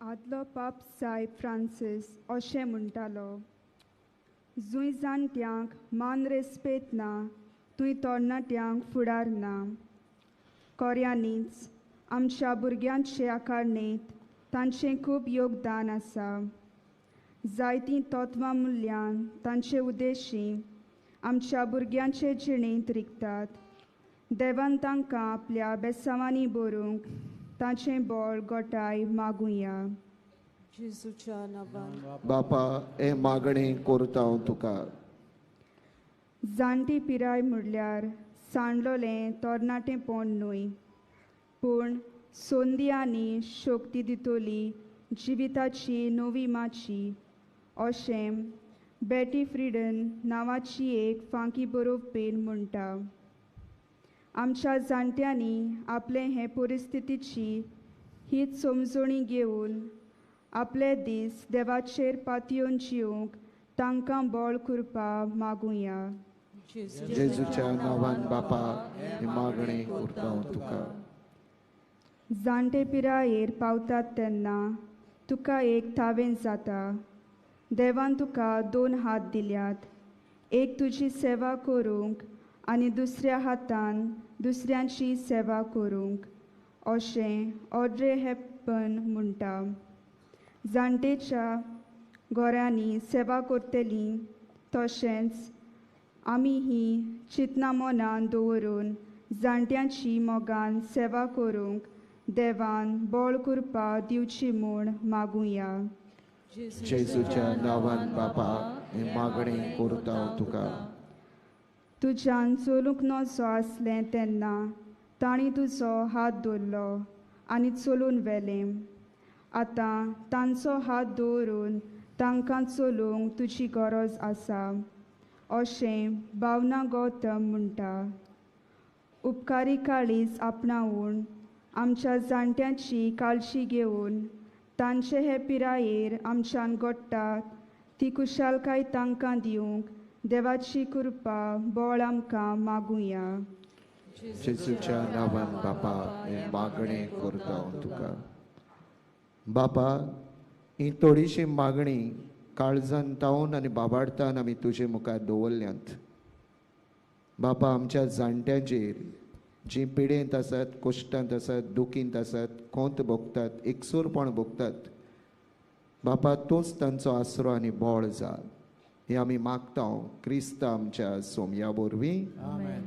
S6: आदलो पाप सायब फ्रांसीस अशें म्हणटालो, जुंय जाणट्यांक मान रेस्पेत ना थंय तरणाट्यांक फुडार ना. कोऱ्यांनीच आमच्या भुरग्यांचे आकारणेंत तांचें खूब योगदान आसा. जायतीं तत्वां मुल्यां तांचे उद्देशी आमच्या भुरग्यांचे जिणेंत रिगतात. देवान तांकां आपल्या बेसांवांनी बरोवंक तांचें बळ गोटाय मागुया.
S7: जेजूच्या नांवान
S1: बापा हें मागणें करता हांव तुका.
S6: जाणटी पिराय म्हणल्यार सांडलोलें तरणाटेंपण न्हय, पूण संदी आनी शक्ती दितली जिविताची नवी माची अशें बॅटी फ्रिडन नांवाची एक फांकी बरोवपी म्हणटा. आमच्या जाणट्यांनी आपले हे परिस्थितीची हीच समजणी घेवन आपले दीस देवाचेर पातयेवन जिवंक तांकां बळ करपा मागुया.
S1: जेजूच्या नांवान बापा हें मागणें करता हांव तुका.
S6: जाणटे पिरायेर पावतात तेन्ना तुका एक थावें जाता. देवान तुका दोन हात दिल्यात, एक तुजी सेवा करूंक आनी दुसऱ्या हातान दुसऱ्यांची सेवा करूंक, अशें ऑड्रे हेपबर्न म्हणटा. जाणटेच्या घरांनी सेवा करतली तशेंच आमी ही चिंतना मनान दवरून जाणट्यांची मोगान सेवा करूंक देवान बळ कृपा दिवची म्हूण मागुया.
S1: जेजूच्या नांवान बापा हें मागणें करता तुका.
S6: तुज्यान चलूंक नजो आसलें तेन्ना तांणी तुजो हात दवरलो आनी चलून व्हेलें. आतां तांचो हात दवरून तांकां चलूंक तुजी गरज आसा, अशें भावना गौतम म्हणटा. उपकारी काळीज आपणावून आमच्या जाणट्यांची काळजी घेवन तांचे हे पिरायेर आमच्यान घडटा ती खुशालकाय तांकां दिवंक देवाची कृपा बळ आमकां मागुया.
S1: जेजूच्या नांवान बापा हें मागणें करता तुका. बापा, ही थोडीशी मागणी काळजान तावन आनी बाबाडतान आमी तुजे मुखार दवरल्यांत. बापा, आमच्या जाणट्यांचेर जीं पिडेंत आसात, कश्टांत आसात, दुखींत आसात, कोंत भोगतात, एकसूरपण भोगतात, बापा तूंच तांचो आसरो आनी बळ जा, हें आमी मागता क्रिस्त आमच्या सोमया वरवीं.
S2: आमेन.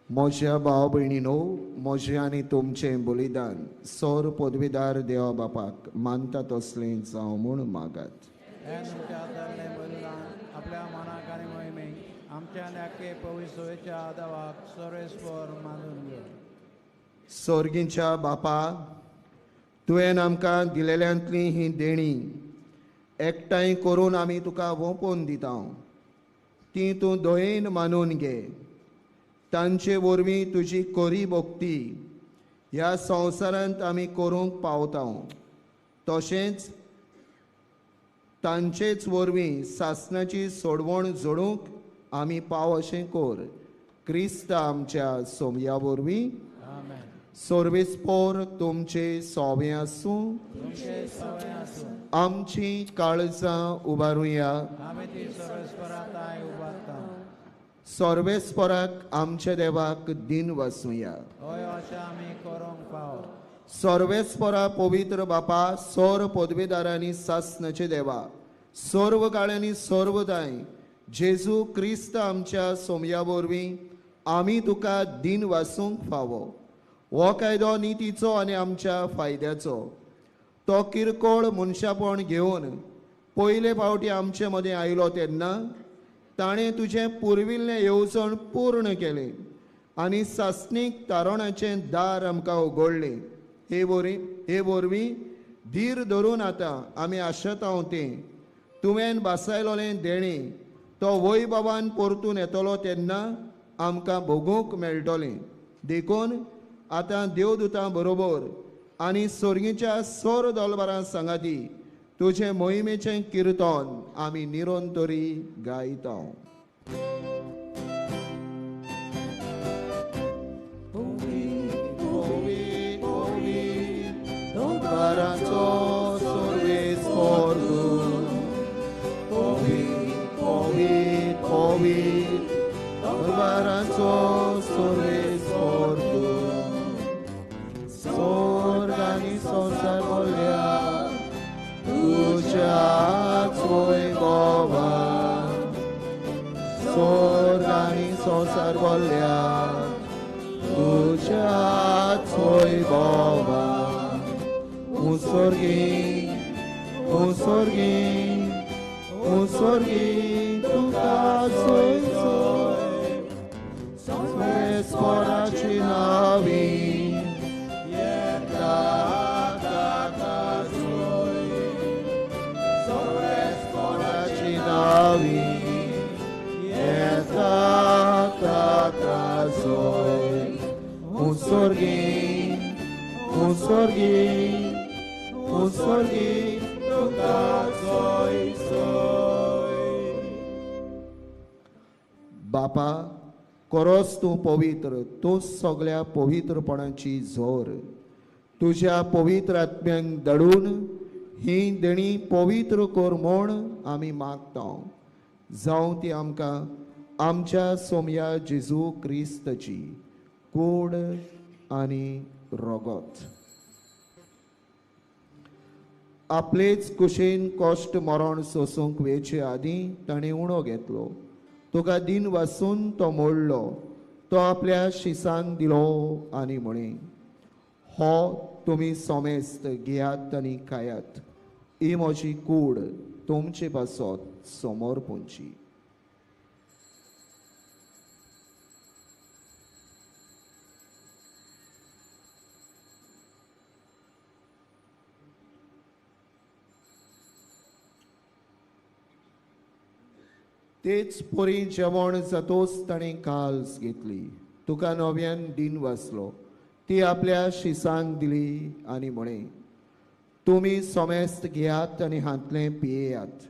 S1: म्हज्या भाव भयणीनो, म्हजें आनी तुमचें बलिदान सौर पदवीदार देवा बापाक मानता तसलें जावं म्हूण मागात.
S2: आपल्या मनाक आनी मोहिमेक आमच्या आनी पवित्र देवाक सर्वेस्पर मानून घे.
S1: सोर्गींच्या बापा, तुवें आमकां दिलेल्यांतली ही देणी एकठांय करून आमी तुका वोंपोवन दिता, ती तूं दयेन मानून घे. तांचे वरवीं तुजी कोरी भक्ती ह्या संवसारांत आमी करूंक पावता, तशेंच तांचेच वरवीं सासणाची सोडवण जोडूंक आमी पाव अशें कर. क्रिस्त आमच्या सोमया वरवीं. सर्वेस्पोर तुमचे सोवे आसूं. आमची काळजां उबारुया. सर्वेस्पराक आमच्या देवाक दिन वासुया. सर्वेस्परा पवित्र बापा, सौर पदवीदारांनी सासनाचे देवा, सर्व काळ्यांनी सर्वदाय जेजू क्रिस्त आमच्या सोमया वरवीं आमी तुका दिन वासूंक फावो. हो कायदो नितीचो आनी आमच्या फायद्याचो. तो किरकोळ मनशापण घेवन पयले फावटी आमचे मदें आयलो तेन्ना ताणें तुजें पुर्विल्लें येवजण पूर्ण केलें आनी सासणीक तारणाचें दार आमकां उगडलें. हे वरवीं धीर धरून आतां आमी आशेता तें तुवें भासायलोलें देणें तो वैभवान परतून येतलो तेन्ना आमकां भोगूंक मेळटलें. देखून आतां देवदूतां बरोबर आनी सोर्गीच्या सोर दोलबारां सांगाती तुजें मोहिमेचें किर्तन आमी निरंतरी गायता. बापा, कोरोस तूं पवित्र, तूं सगळ्या पवित्रपणाची जोर. तुज्या पवित्र आत्म्यांक दडून ही देणी पवित्र कर म्हूण आमी मागता. जावं ती आमकां आमच्या सोमया जेजू क्रिस्ताची कूड आनी रगत. आपलेच कुशीन कश्ट मरण सोसूंक वेचे आदीं ताणें उणो घेतलो. तुका दिन वासून तो मोडलो, तो आपल्या शिसांक दिलो आनी म्हळें, हो तुमी सोमेस्त घेयात आनी खायात, ही म्हजी कूड तुमचे पासत समोर पुंची. तेच परी जेवण जातोच ताणें काल्स घेतली, तुका नव्यान दिन वाचलो, ती आपल्या शिसांक दिली आनी म्हळें, तुमी सोमेस्त घेयात आनी हांतलें पियेयात,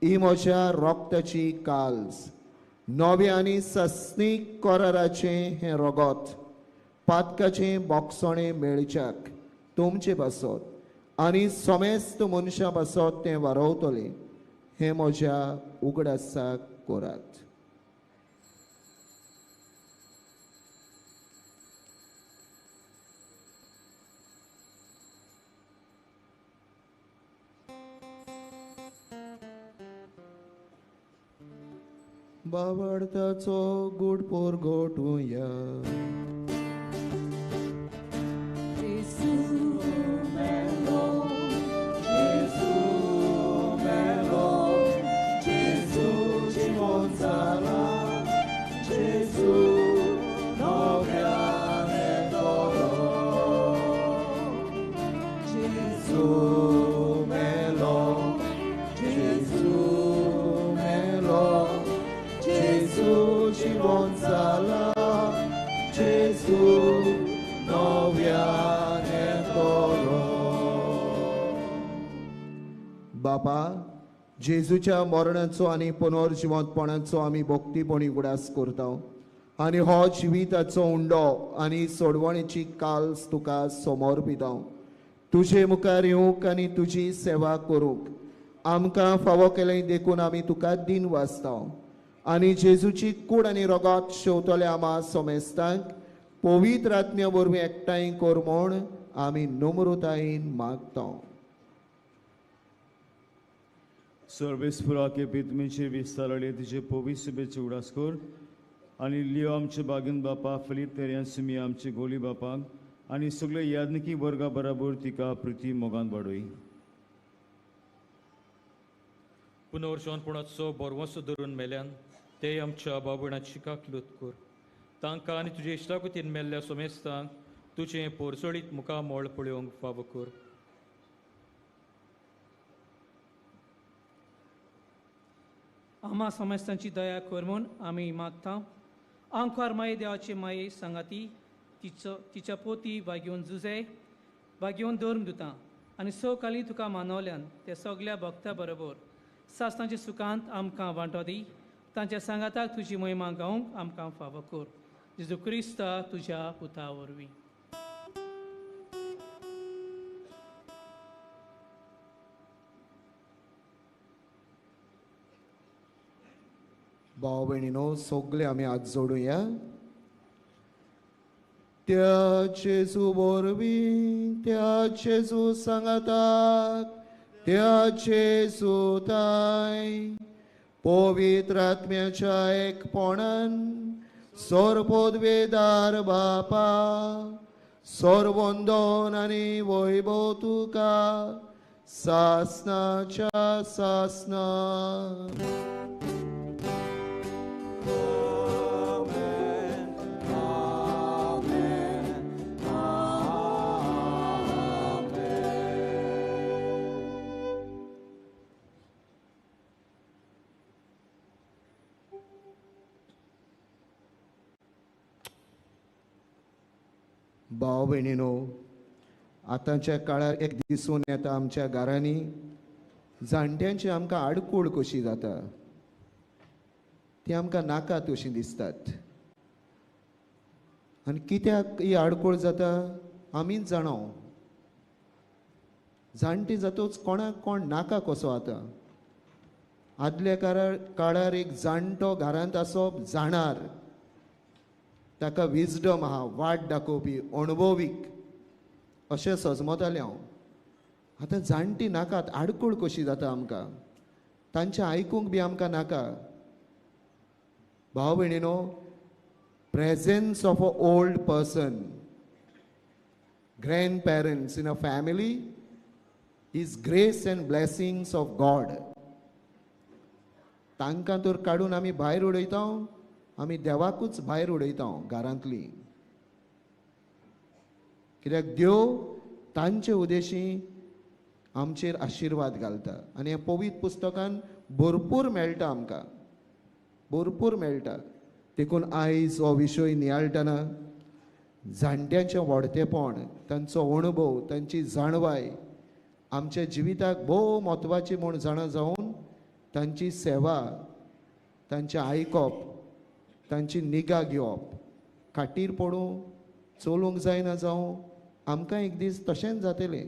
S1: ही म्हज्या रोगताची काल्स, नव्या आनी सस्नीक कराराचें हें रगत, पातकाचें बोगसणें मेळच्याक तुमचे पासत आनी सोमेस्त मनशां पासत तें वारवतलें, हें म्हज्या उगडासाक करात. बावडताचो गुड पोरगोटुया. बापा, जेजूच्या मरणाचो आनी पुनर्जिवंतपणाचो आमी भक्तीपणी उगडास करता आनी हो जिविताचो उंडो आनी सोडवणेची काल्स तुका समर्पिता. तुजे मुखार येवंक आनी तुजी सेवा करूंक आमकां फावो केलें देखून आमी तुका दिन वाचता आनी जेजूची कूड आनी रगत शेवतले आमा सोमेस्तांक पवित्र आत्म्या वरवीं एकठांय कर म्हूण आमी नम्रतायेन मागता.
S8: सर्वेस्पुराके पितमेचे विस्तारले तिचे पवित्र उडास कर आनी लियो आमचे बागीन बापा फिलीप तेरियान आमचे गोली बापाक आनी सगळे याज्ञिकी वर्गा बराबर तिका प्रिती मोगान वाडोय.
S9: पुनर्जनपणाचो बरवंसो धरून मेल्यान ते आमच्या बाबणाची काकलूत कर. तांकां आनी तुजे इश्टाकुतीन मेल्ल्या सोमेस्तांक तुजें पोरसोळीत मुखामळ पळोवंक फावो कर.
S10: आमा सोमेस्तांची दया कर म्हूण आमी मागता. आंकवार माये देवाचे माये सांगाती तिचो तिच्या पोती बागेवन जुजे बागेवन धर्म दिता आनी सकाळीं तुका मानवल्यान ते सगल्या भक्ता बरोबर सासणाच्या सुखांत आमकां वांटो दी. तांच्या सांगाताक तुजी महिमा गावंक आमकां फावो कर. जेजू क्रिस्ता तुज्या पुता वरवीं.
S1: भाव भयणीनो सगळे आमी हात जोडुया. त्या जेजू वरवीं, त्या जेजू सांगाताक, त्या जेजू ताय पवित्र आत्म्याच्या एकपणान सर्वोद्वेदार बापा सर्वंदन आनी वैभव तुका सासनाच्या सासना. भाव भयणीनो आतांच्या काळार एक दिसून येता आमच्या घरांनी जाणट्यांची आमकां आडकूळ कशी जाता, ती आमकां नाका अशी दिसतात. आनी कित्याक ही आडकूळ जाता आमीच जाणा. जाणटी जातूच कोणाक कोण नाका कसो आतां. आदल्या काळार एक जाणटो घरांत आसप जाणार, ताका विजडम आहा, वाट दाखोवपी, अणभवीक अशें सजमतालें हांव. आतां जाणटी नाकात, आडकूळ कशी जाता आमकां, तांचें आयकूंक बी आमकां नाका. भाव भयणीनो, presence of a old person, grandparents in a family is grace and blessings of God. तांकां तर काडून आमी भायर उडयता, आमी देवाकूच भायर उडयता घरांतली. कित्याक देव तांचे उद्देशी आमचेर आशिर्वाद घालता. आनी ह्या पवित्र पुस्तकान भरपूर मेळटा आमकां, भरपूर मेळटा. देखून आयज हो विशय नियाळटना जाणट्यांचें व्हडतेपण, तांचो अणभव, तांची जाणवाय आमच्या जिविताक भोव म्हत्वाची म्हूण जाणा जावन तांची सेवा, तांचें आयकप, तांची निगा घेवप, खाटीर पडूं, चलूंक जायना जावं, आमकां एक दीस तशेंच जातलें.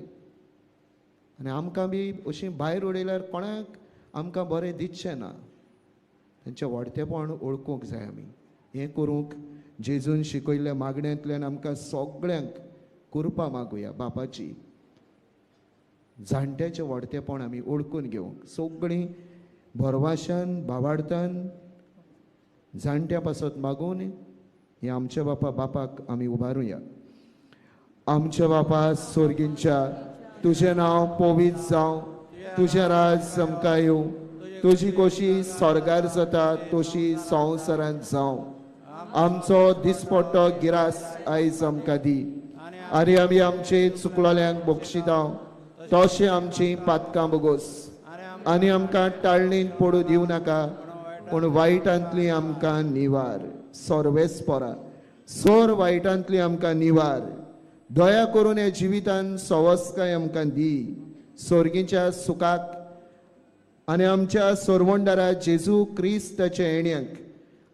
S1: आनी आमकां बी अशीं भायर उडयल्यार कोणाक आमकां बरें दिसचें ना. तांचें व्हडतेपण वळखूंक जाय आमी. हें करूंक जेजून शिकयल्ल्या मागण्यांतल्यान आमकां सगळ्यांक कृपा मागुया बापाची. जाणट्याचें व्हडतेपण आमी वळखून घेवंक सगळीं भरवाशान, भावार्थान जाणट्या पासत मागून हे आमच्या बापा बापाक आमी उबारुया. आमच्या बापा सोर्गींच्या, तुजें नांव पवित्र जावं, तुजें राज आमकां येवं, तुजी कोशी स्वर्गार जाता तशी संवसारांत जावं. आमचो दिसपट्टो गिरास आयज आमकां दी, आनी आमी आमचे चुकलोल्यांक बक्षिता तशें आमची पातकां बोगोस, आनी आमकां टाळणींत पडूं दिवं नाका, पूण वायटांतली आमकां निवार. सर्वेस्परा सोर वायटांतली आमकां निवार. दया करून ह्या जिवितान सवस्काय आमकां दी, सोर्गीच्या सुखाक आनी आमच्या सोरवंडारा जेजू क्रिस्ताच्या येण्याक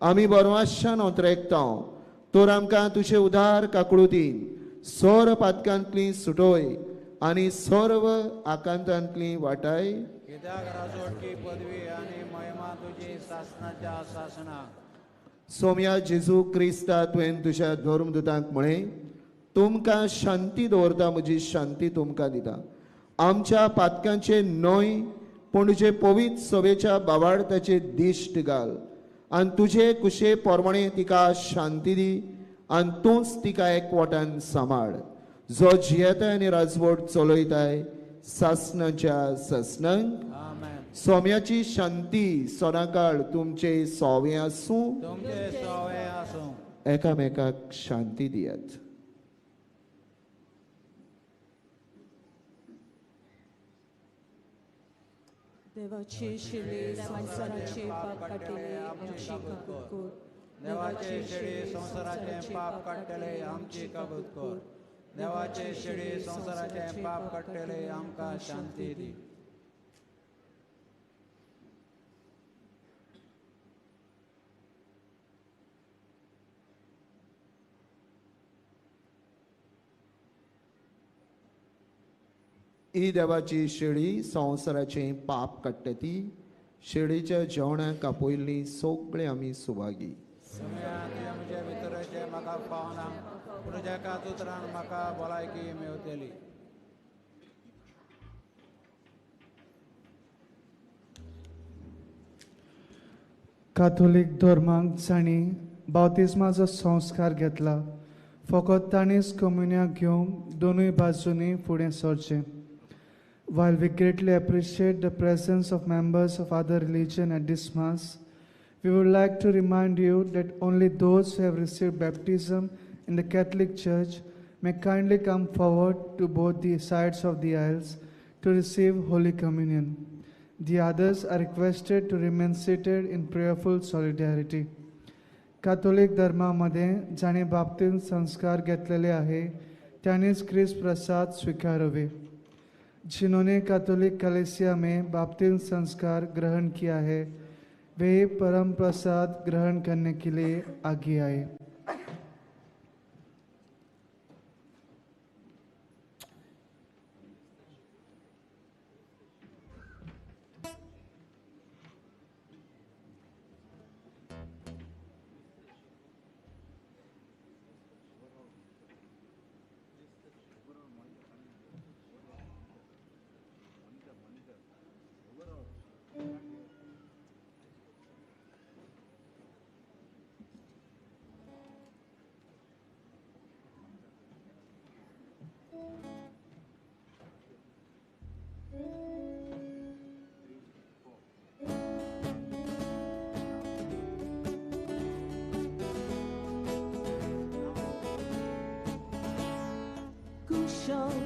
S1: आमी बरवाशान ओतरेकता. तर आमकां तुजे उदार काकळुतीन सोर पातकांतली सुटोय आनी सर्व आकांतांतली वाटाय.
S2: कित्याक राजवटकी पदवी आनी महिमा तुजी सासणाच्या सासणाक.
S1: सोम्या जेजू क्रिस्ता, तुवें तुज्या धर्मदूतांक म्हळें, तुमकां शांती दवरता, म्हजी शांती तुमकां दिता. आमच्या पातकांचे न्हय पूण तुजे पवित्र सभेच्या बावार्थाचे दिश्ट घाल आनी तुजे कुशे प्रमाणे तिका शांती दी आनी तूंच तिका एकवटान सांबाळ, जो जियेताय आनी राजवट चलयताय सासणाच्या सासणाक. सोम्याची शांती सदांकाळ तुमचे सोवे आसूं. एकामेकाक शांती दियात.
S7: देवाची शिले संवसाराचे पाप काडटले आमची काकूट कर.
S2: देवाचे शेळी संवसाराचें पाप काडटले आमची कबूत कर. देवाचे शेळी संवसाराचें पाप काडटले आमकां शांती दी.
S1: ही देवाची शेळी संवसाराचें पाप काडटा ती शेळीच्या जेवणाक आपयल्ली सगळे आमी सुभागी.
S2: आमच्या भितरचें म्हाका फावना पूण तुज्या कातुत्रान म्हाका भलायकी मेवतली.
S11: काथोलीक धर्माक जांणी बाप्तिज्माचो संस्कार घेतला फकत तांणीच कम्युनिया घेवंक दोनूय बाजूंनी फुडें सरचें. While we greatly appreciate the presence of members of other religion at this Mass, we would like to remind you that only those who have received baptism in the Catholic Church may kindly come forward to both the sides of the aisles to receive Holy Communion. The others are requested to remain seated in prayerful solidarity. Catholic धर्मामध्ये जाणे बाप्तीन संस्कार घेतलेले आहे त्यांनीच ख्रिस्त प्रसाद स्वीकारावे. जिन्होंने Catholic कलेसिया में बाप्तिस्म संस्कार ग्रहण किया है वे परम प्रसाद ग्रहण करने के लिए आगे आए.
S12: Kusal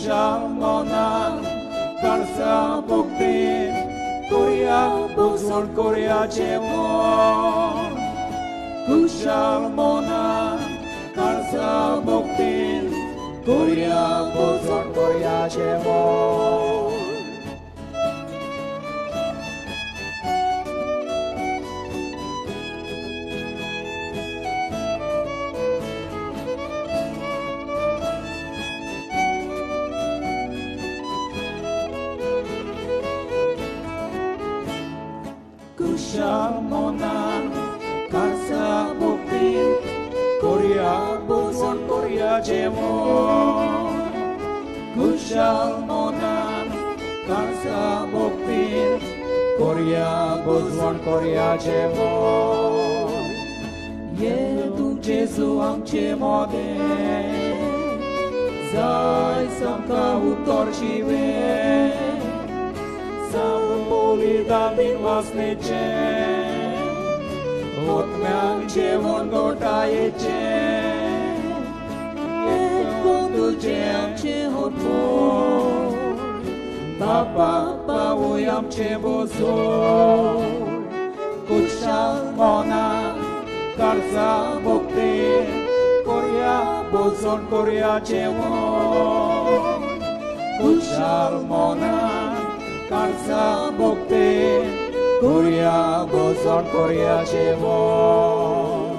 S2: कुशाल मनान काळजा भक्तीन कोरया भोगसण कोरया जेवण. कुशाल मनान काळजा भक्तीन कोरया भोगसण कोरया जेवण. कुशाल मनान काळजा भक्तीन कोरया भोगसण कोरया जेवण. कुशाल मनान काळजा भक्तीन कोरया भोगसण कोरया जेवण. ये तूं जेजू आमचे मोदें जाय सामकां उतर जिवें बलिदान वासनेचें आत्म्याक जेवण गोटायेचें. तुजें आमचें होटमोल बापा पावय आमचें बोजोल. कुशाल मनान काळजा भक्तीन कोरया भोगसण कोरया जेवण. कुशाल मनान काळजा भक्तीन कोरया भोगसण कोरया जेवण.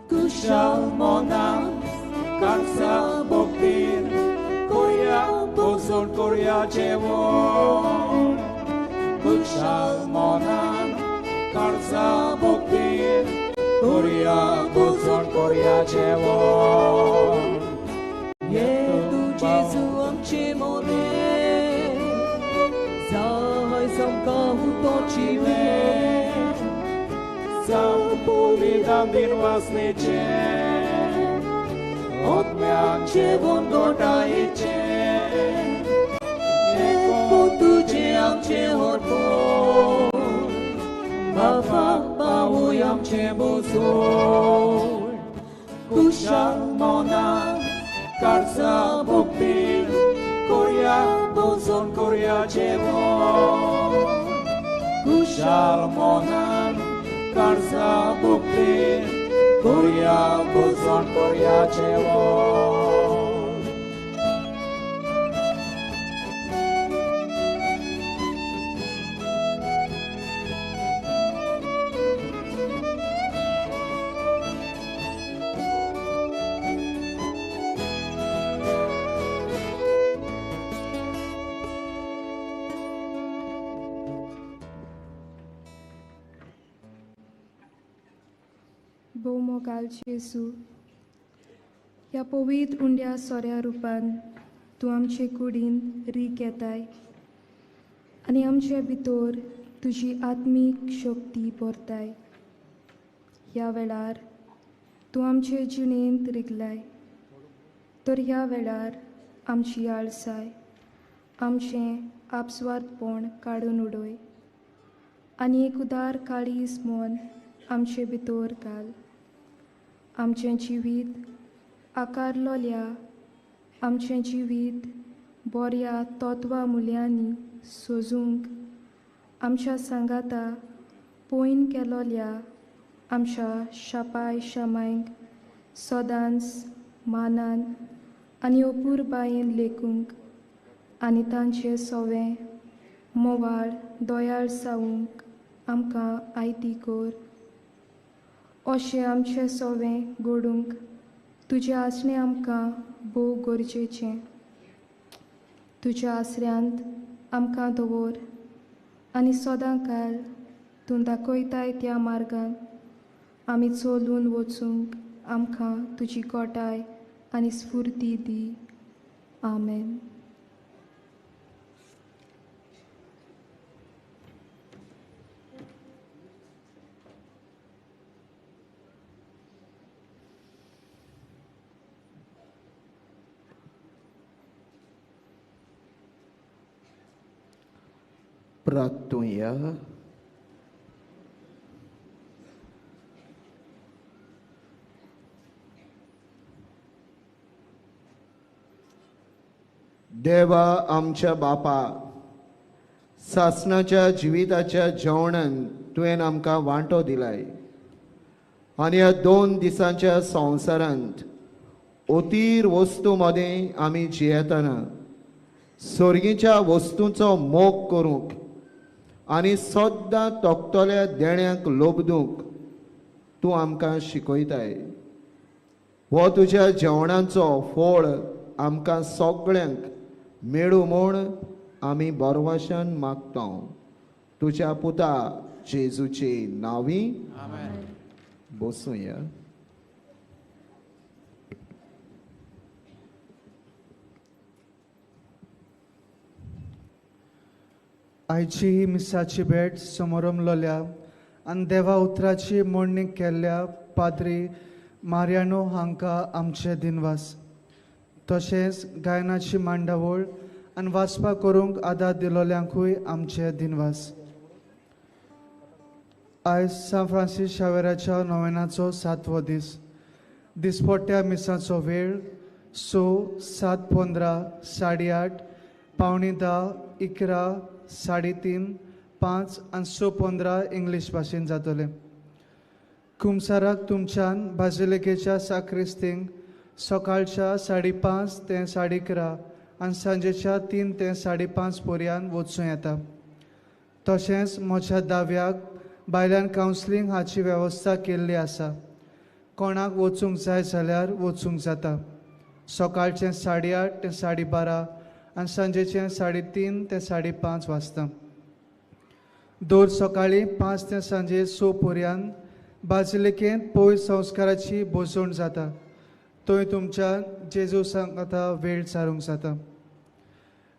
S2: कुशाल मनान काळजा भक्तीन कोरया भोगसण कोरया जेवण. कुशाल मनान काळजा भक्तीन कोरया भोगसण कोरया जेवण. ये तूं जेजू आमचे मोदें जाय सामकां उतो जिवें बलिदान वासनेचें आत्म्याक जेवण गोटायेचें. तुजें आमचें होटमोल बापा पावय आमचें बोजोल. कुशाल मनान काळजा भक्तीन कोरया भोगसण कोरया जेवण. कुशाल मनान काळजा भक्तीन कोरया भोगसण कोरया जेवण.
S6: भोवमोगाल जेजू, ह्या पवित्र उंड्या सोऱ्या रुपान तूं आमचे कुडीन रीक येताय आनी आमचे भितर तुजी आत्मीक शक्ती भरताय. ह्या वेळार तूं आमचे जिणेंत रिगलाय तर ह्या वेळार आमची आळसाय, आमचें आपस्वार्थपण काडून उडय आनी एक उदार काळीज मन आमचे भितर घाल. आमचें जिवीत आकारलोल्या आमचें जिवीत बऱ्या तत्वा मुल्यांनी सजूंक आमच्या सांगाता पयन केलोल्या आमच्या शापाय शामायंक सदांच मानान आनी अपुरबायेन लेखूंक आनी तांचे सोवे मोवाळ दयाळ सावूंक आमकां आयती कर. अशें आमचें सोवें घडूंक तुजें आसणें आमकां भोव गरजेचें. तुज्या आसऱ्यांत आमकां दवर आनी सदां काल तूं दाखयताय त्या मार्गान आमी चलून वचूंक आमकां तुजी गोटाय आनी स्फुर्ती दी. आमेन.
S1: प्रार्थुया. देवा आमच्या बापा, सासणाच्या जिविताच्या जेवणान तुवें आमकां वांटो दिलाय आनी ह्या 2 दिसांच्या संवसारांत अतीर वस्तू मदें आमी जियेतना सर्गीच्या वस्तूंचो मोग करूंक आनी सद्दां तोखतल्या देण्यांक लोबदूंक तूं आमकां शिकयताय. हो तुज्या जेवणाचो फळ आमकां सगळ्यांक मेळूं म्हूण आमी बरवाशान मागता तुज्या पुता जेजूचे नांवी. बसुया.
S11: आयची ही मिसाची भेट समोरमलोल्या आनी देवा उतराची मोडणी केल्ल्या पाद्री मारियानो हांकां आमचे दिनवास. तशेंच गायनाची मांडावळ आनी वाचपा करूंक आदार दिलोल्यांकूय आमचे दिनवास. आयज सान फ्रांसीस शावेराच्या नोवेनाचो 7वो दीस. दिसपट्ट्या मिसाचो वेळ 6, 7:15, 8:30, 9:45, 11, 3:30, 5 आनी 6:15 इंग्लीश भाशेन जातलें. कुमसाराक तुमच्यान बाजिलिकेच्या साक्रिस्तींक सकाळच्या 5:30 ते 11:30 आनी सांजेच्या 3 ते 5:30 पर्यंत वचूं येता. तशेंच म्हज्या दाव्याक बायल्यान कावन्सिलींग हाची वेवस्था केल्ली आसा. कोणाक वचूंक जाय जाल्यार वचूंक जाता. सकाळचें 8:30 ते 12:30 आनी सांजेचें 3:30 ते 5:30 वाजता. दर सकाळीं 5 ते सांजे 6 पर्यंत बाजिलिकेंत पयस संस्काराची बसवण जाता. थंय तुमच्या जेजू सांगाता वेळ सारूंक जाता.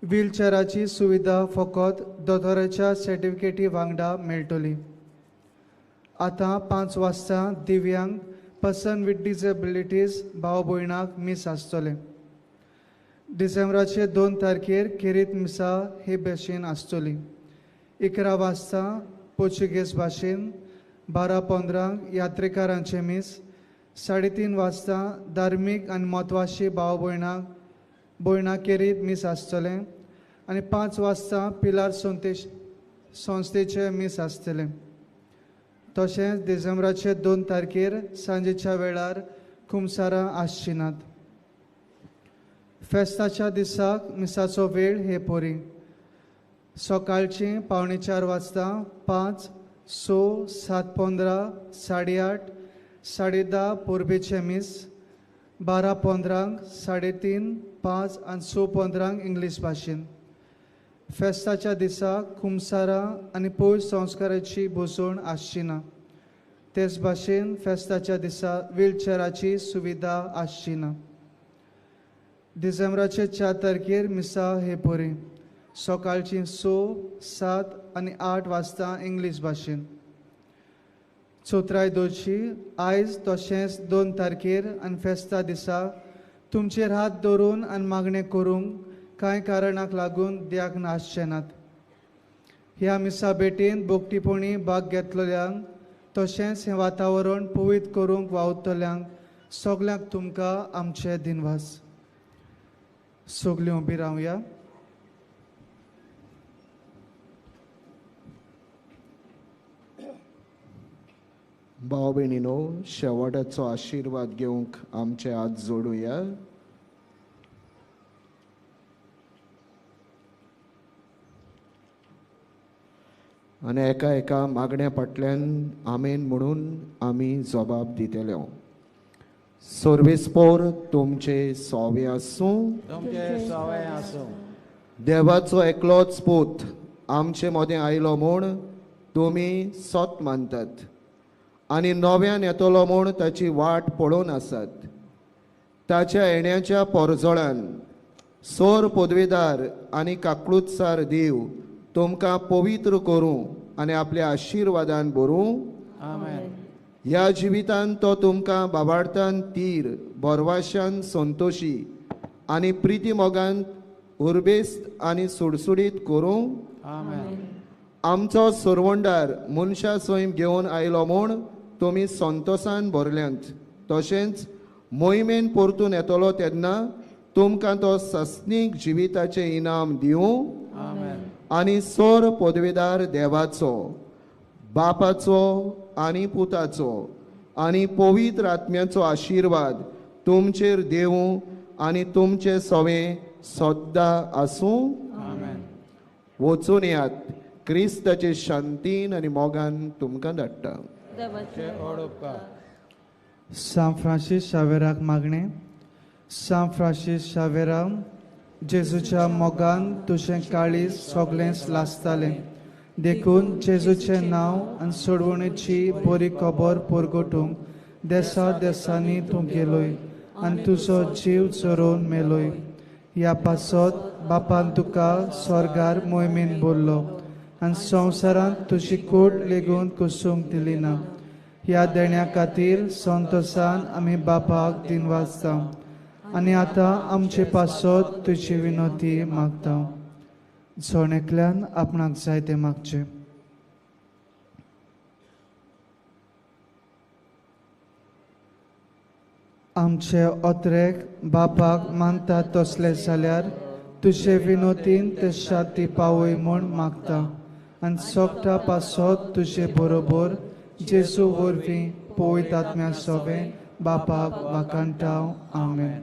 S11: व्हीलचॅराची सुविधा फकत दोतोराच्या सर्टिफिकेटी वांगडा मेळटली. आतां 5 वाजता दिव्यांग पर्सन विथ डिसेबिलिटीज भाव भयणाक मीस आसतलें. डिसेंबराचे 2 तारखेर खेरीत मिसा हे भाशेन आसतली. 11 वाजता पोर्चुगेज भाशेन, 12:15 यात्रेकारांचें मीस, 3:30 वाजता धार्मीक आनी म्हत्वाची भाव भयणां खेरीत मीस आसतलें आनी 5 वाजता पिलार संस्थेचें मीस आसतलें. तशेंच डिसेंबराचे 2 तारखेर सांजेच्या वेळार कुमसारां आसचीं नात. फेस्ताच्या दिसाक मिसाचो वेळ हे परी सकाळचीं 3:45 वाजता, 5, 6, 7:15, 8:30, 10:30 परबेचें मीस, 12:15, 3:30, 5 आनी 6:15 इंग्लीश भाशेन. फेस्ताच्या दिसा कुमसारां आनी पयस संस्काराची बसवण आसची ना. तेच भाशेन फेस्ताच्या दिसा व्हीलचॅराची सुविधा आसची ना. डिसेंबराचे 4 तारखेर मिसा हे परी सकाळचीं 6, 7 आनी 8 वाजता इंग्लीश भाशेन. चौथराय दोशी आयज तशेंच 2 तारखेर आनी फेस्ता दिसा तुमचेर हात दवरून आनी मागणें करूंक कांय कारणाक लागून द्याक नासचे नात. ह्या मिसा भेटीन बोगटीपणी भाग घेतलेल्यांक तशेंच हें वातावरण पवित्र करूंक वावुरतल्यांक सगल्यांक तुमकां आमचे दिनवास. सगळीं उबी रावया.
S1: भाव भयणीनो, शेवटाचो आशिर्वाद घेवंक आमचे हात जोडुया. आनी एका एका मागण्या फाटल्यान आमेन म्हणून आमी जबाब दितले. सर्वेस्पोर तुमचे सोवे आसूं.
S2: तुमचे सोवे आसूं.
S1: देवाचो एकलोच पूत आमचे मदें आयलो म्हूण तुमी सत मानतात आनी नव्यान येतलो म्हूण ताची वाट पळोवन आसात. ताच्या येण्याच्या पोरजोळान सोर पदवेदार आनी काकळूतसार देव तुमकां पवित्र करूं आनी आपल्या आशिर्वादान भरूं.
S2: आमेन.
S1: ह्या जिवितान तो तुमकां बाबार्थान तीर बोरवाशान संतोशी आनी प्रिती मोगान उर्बेस्त आनी सुडसुडीत करूं.
S2: आमेन.
S1: आमचो सोरवंडार मनशा सैम घेवन आयलो म्हूण तुमी संतोसान भरल्यांत. तशेंच मोहिमेन परतून येतलो तेन्ना तुमकां तो सस्नीक जिविताचें इनाम दिवं. आनी सोर पदवेदार देवाचो, बापाचो आनी पुताचो आनी पवित्र आत्म्याचो आशिर्वाद तुमचेर देवूं आनी तुमचे सवें सद्दां आसूं. वचून यात. क्रिस्ताचे शांतीन आनी मोगान तुमकां धाडटा.
S11: सांत फ्रांसीस शावेराक मागणें. सांत फ्रांसीस शावेरा, जेजूच्या मोगान तुजें काळीज सगळेंच लासतालें, देखून जेजूचें नांव आनी सोडवणेची बरी खबर परगटूंक देसा देसांनी तूं गेलोय आनी तुजो जीव चरोवन मेलोय. ह्या पासत बापान तुका स्वर्गार मोहिमेन बोल्लो आनी संवसारांत तुजी कूड लेगून कुसूंक दिली ना. ह्या देण्या खातीर संतोसान आमी बापाक दिनवासता आनी आतां आमचे पासत तुजी विनोती मागता. जण एकल्यान आपणाक जाय तें मागचें. आमचे ओत्रेक बापाक मानता तसले जाल्यार तुजे विनोतीन ते शांती पावय म्हूण मागता आनी सोगटा पासत तुजे बरोबर जेजू वरवीं पवित्र आत्म्या सोबें बापाक वाखाणटा. आमेन.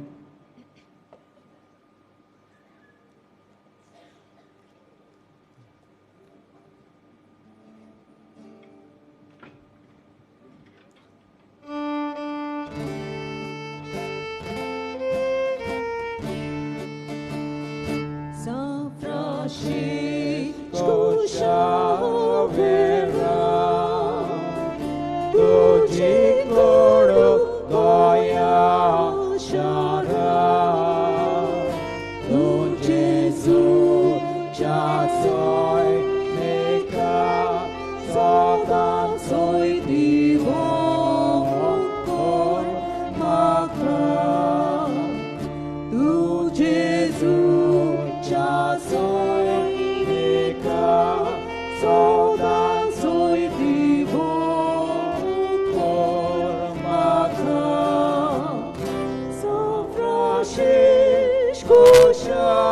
S12: Francisco Xavier.